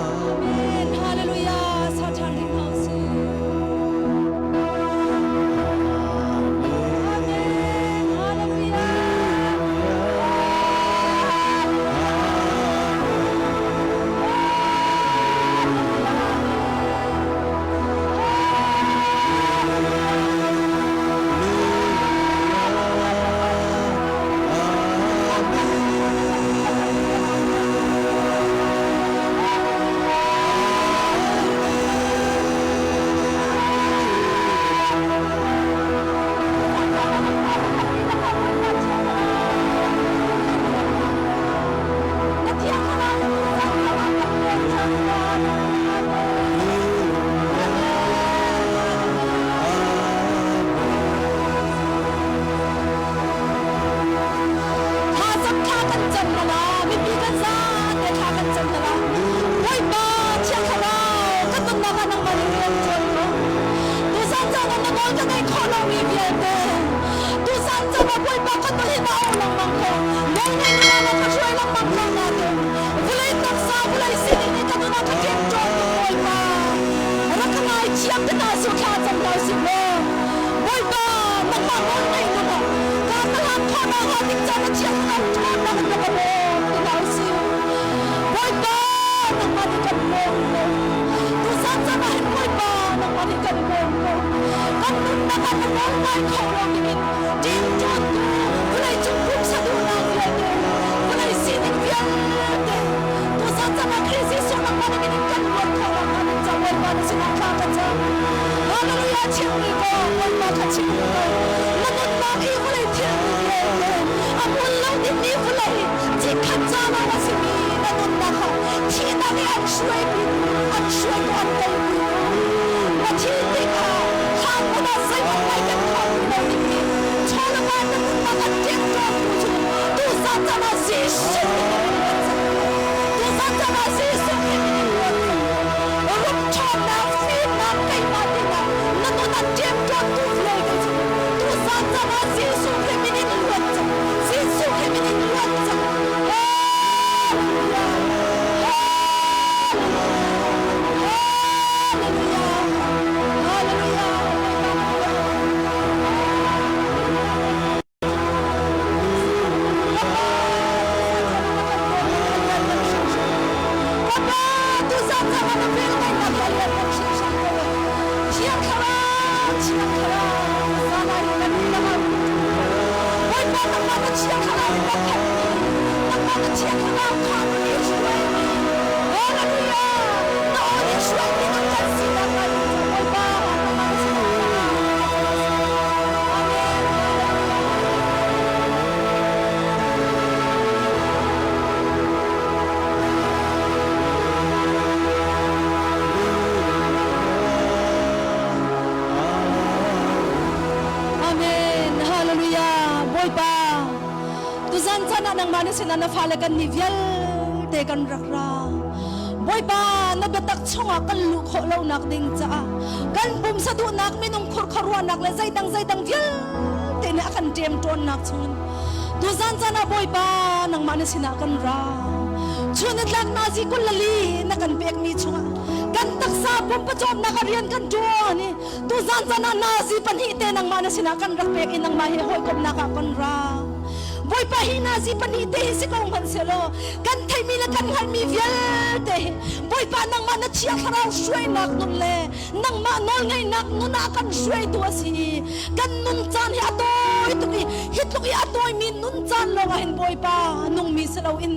Amen. Hallelujah. Sa ṭhan rih hna usih. Amen. Hallelujah. Thlacam thla kan cam na la mipi kan za te thla kan cam na la Bawipa Thiang Thlarau kan nunnak ah nangmah nih rian ṭuan ko. Tuzan caan ah na nawl ka ngaih khawh lomi vialte tuzan caan ah Bawipa ka nun hi na auh lengmang ko. Nawl ngaih na ka hruai lengmang ko nain vawlei taksa vawlei sining nih ka nun ah ka ṭemṭawn tuk Bawipa. Rak ka ngaithiam te hna su thla cam hna usih law Bawipa nangmah nawl ngaih na ka ka hlan khawhnak hnga ding caan na Thiang Thlarau ṭhawnnak in na ka bawm ti hna usih. Bawipa nangmah nih kan bawm ko. Tuzan caan ah hin Bawipa nangmah nih kan bawm ko. Kan nunnak ah na nawl ngai kho lo dingin ṭingṭawntu vawleicung pumsa duhnak vialte vawlei sining vialte tuzan caan ah Khrih Jesuh nangmah nih min kan luat khawh nakhnga ding ca Bawipa na sinah thla ka cam. Hallelujah chim rih ko Bawipa kha chim rih ko. Na nunnak hi vawlei thilri vialte a hmun lo dingmi vawlei chikkhat ca lawng a simi na nunnak kha thihnak i an hruaipi an hruaitu an kalpi na thil tikah hlan hmun ah zeihmanh ngai kan khawh ti lo dingmi chawlama na nunnak an ṭemṭawntu cu tuzan caan ah Jesuh nih na min kan cang tuzan caan ah Jesuh nih min in ruat rumṭhawnnak fimnak keimah tinak na nun an ṭemṭawntu vialte cu tuzan caan ah Jesuh Khrih min in luat cang Jesuh Khrih min in luat cang Hallelujah Hallelujah Hallelujah Papa tuzan caan na vel ngaihnak hi a lian kan hringhran ko e. Thiang Thlarau, Thiang Thlarau, zanai kan nang Bawipa nangmah na Thiang Thlarau in na khat nangmah na Thiang Thlarau kha na hruai mi. Hallelujah! Na aw nih hruai mi nan kan sinak lai Bawipa nangmah na sinah Amen. Amen. Hallelujah. Bawipa, tuzan chan ah nangmah na sinah na fale kan nih vialte kan rak ra. Bawipa, na biatak chungah kan luh khawh lonak ding caah kan pumsa duhnak minung khurkharuahnak le zeidang zeidang vialte nih a kan ṭemṭawnnak chungin tuzan caan ah Bawipa nangmah na sinah kan ra. Chun in tlak nazi 24 na kan pekmi chungah kan taksa pumpacawmnak a rian kan ṭuan i tuzan caan ah nazi pahnih te nangmah na sinah kan rak pek i nangmah he hawikomhnak ah kan ra. Bawipa hi nazi pahnih te hi si ko hmanhsehlaw kan theihmi le kan hngalhmi vialte hi Bawipa nangmah na Thiang Thlarau hruainak nun le nangmah nawlngeihnak nun ah kan hruaitu a si i kan nun caan hi a tawi tuk i hi tluk i a tawimi nun caan lawngah hin Bawipa nungmi si loin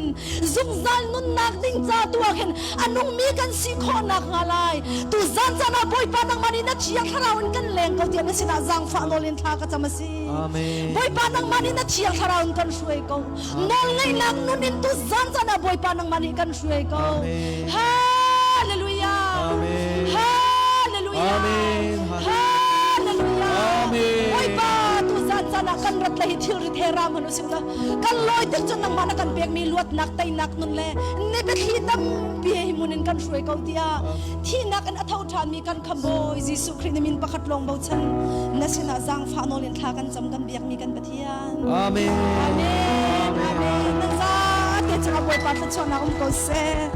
zungzal nunnak ding ca tu ah khin a nungmi kan si khawh nak hnga lai tu zan caan ah Bawipa nangmah nih na Thiang Thlarau in kan leng ko tiah na sinah zaangfah nawl in thla ka cam a si. Amen. Bawipa nangmah nih na Thiang Thlarau in kan hruai ko. Nawlngeihnak nun in tu zan caan ah Bawipa nangmah nih kan hruai ko. Amen. Hallelujah. Amen. Hallelujah. Amen. Hallelujah. Amen. Bawipa tu zan caan ah kan rat le hi thilrit he ram han usih law kan lawi tik cun nangmah na kan pekmi luatnak teinak nun le ne biathli tampi he hi mun in kan hruai ko tiah thihnak in a tho ṭhanmi kan khambawi Jesuh Khrih na min pakhat lawng bochan na sinah zaangfah nawl in thla kan cam kan biakmi kan Pathian. Amen. Amen. Amen. Nan zate cungah Bawipa thluachuahnak um ko seh.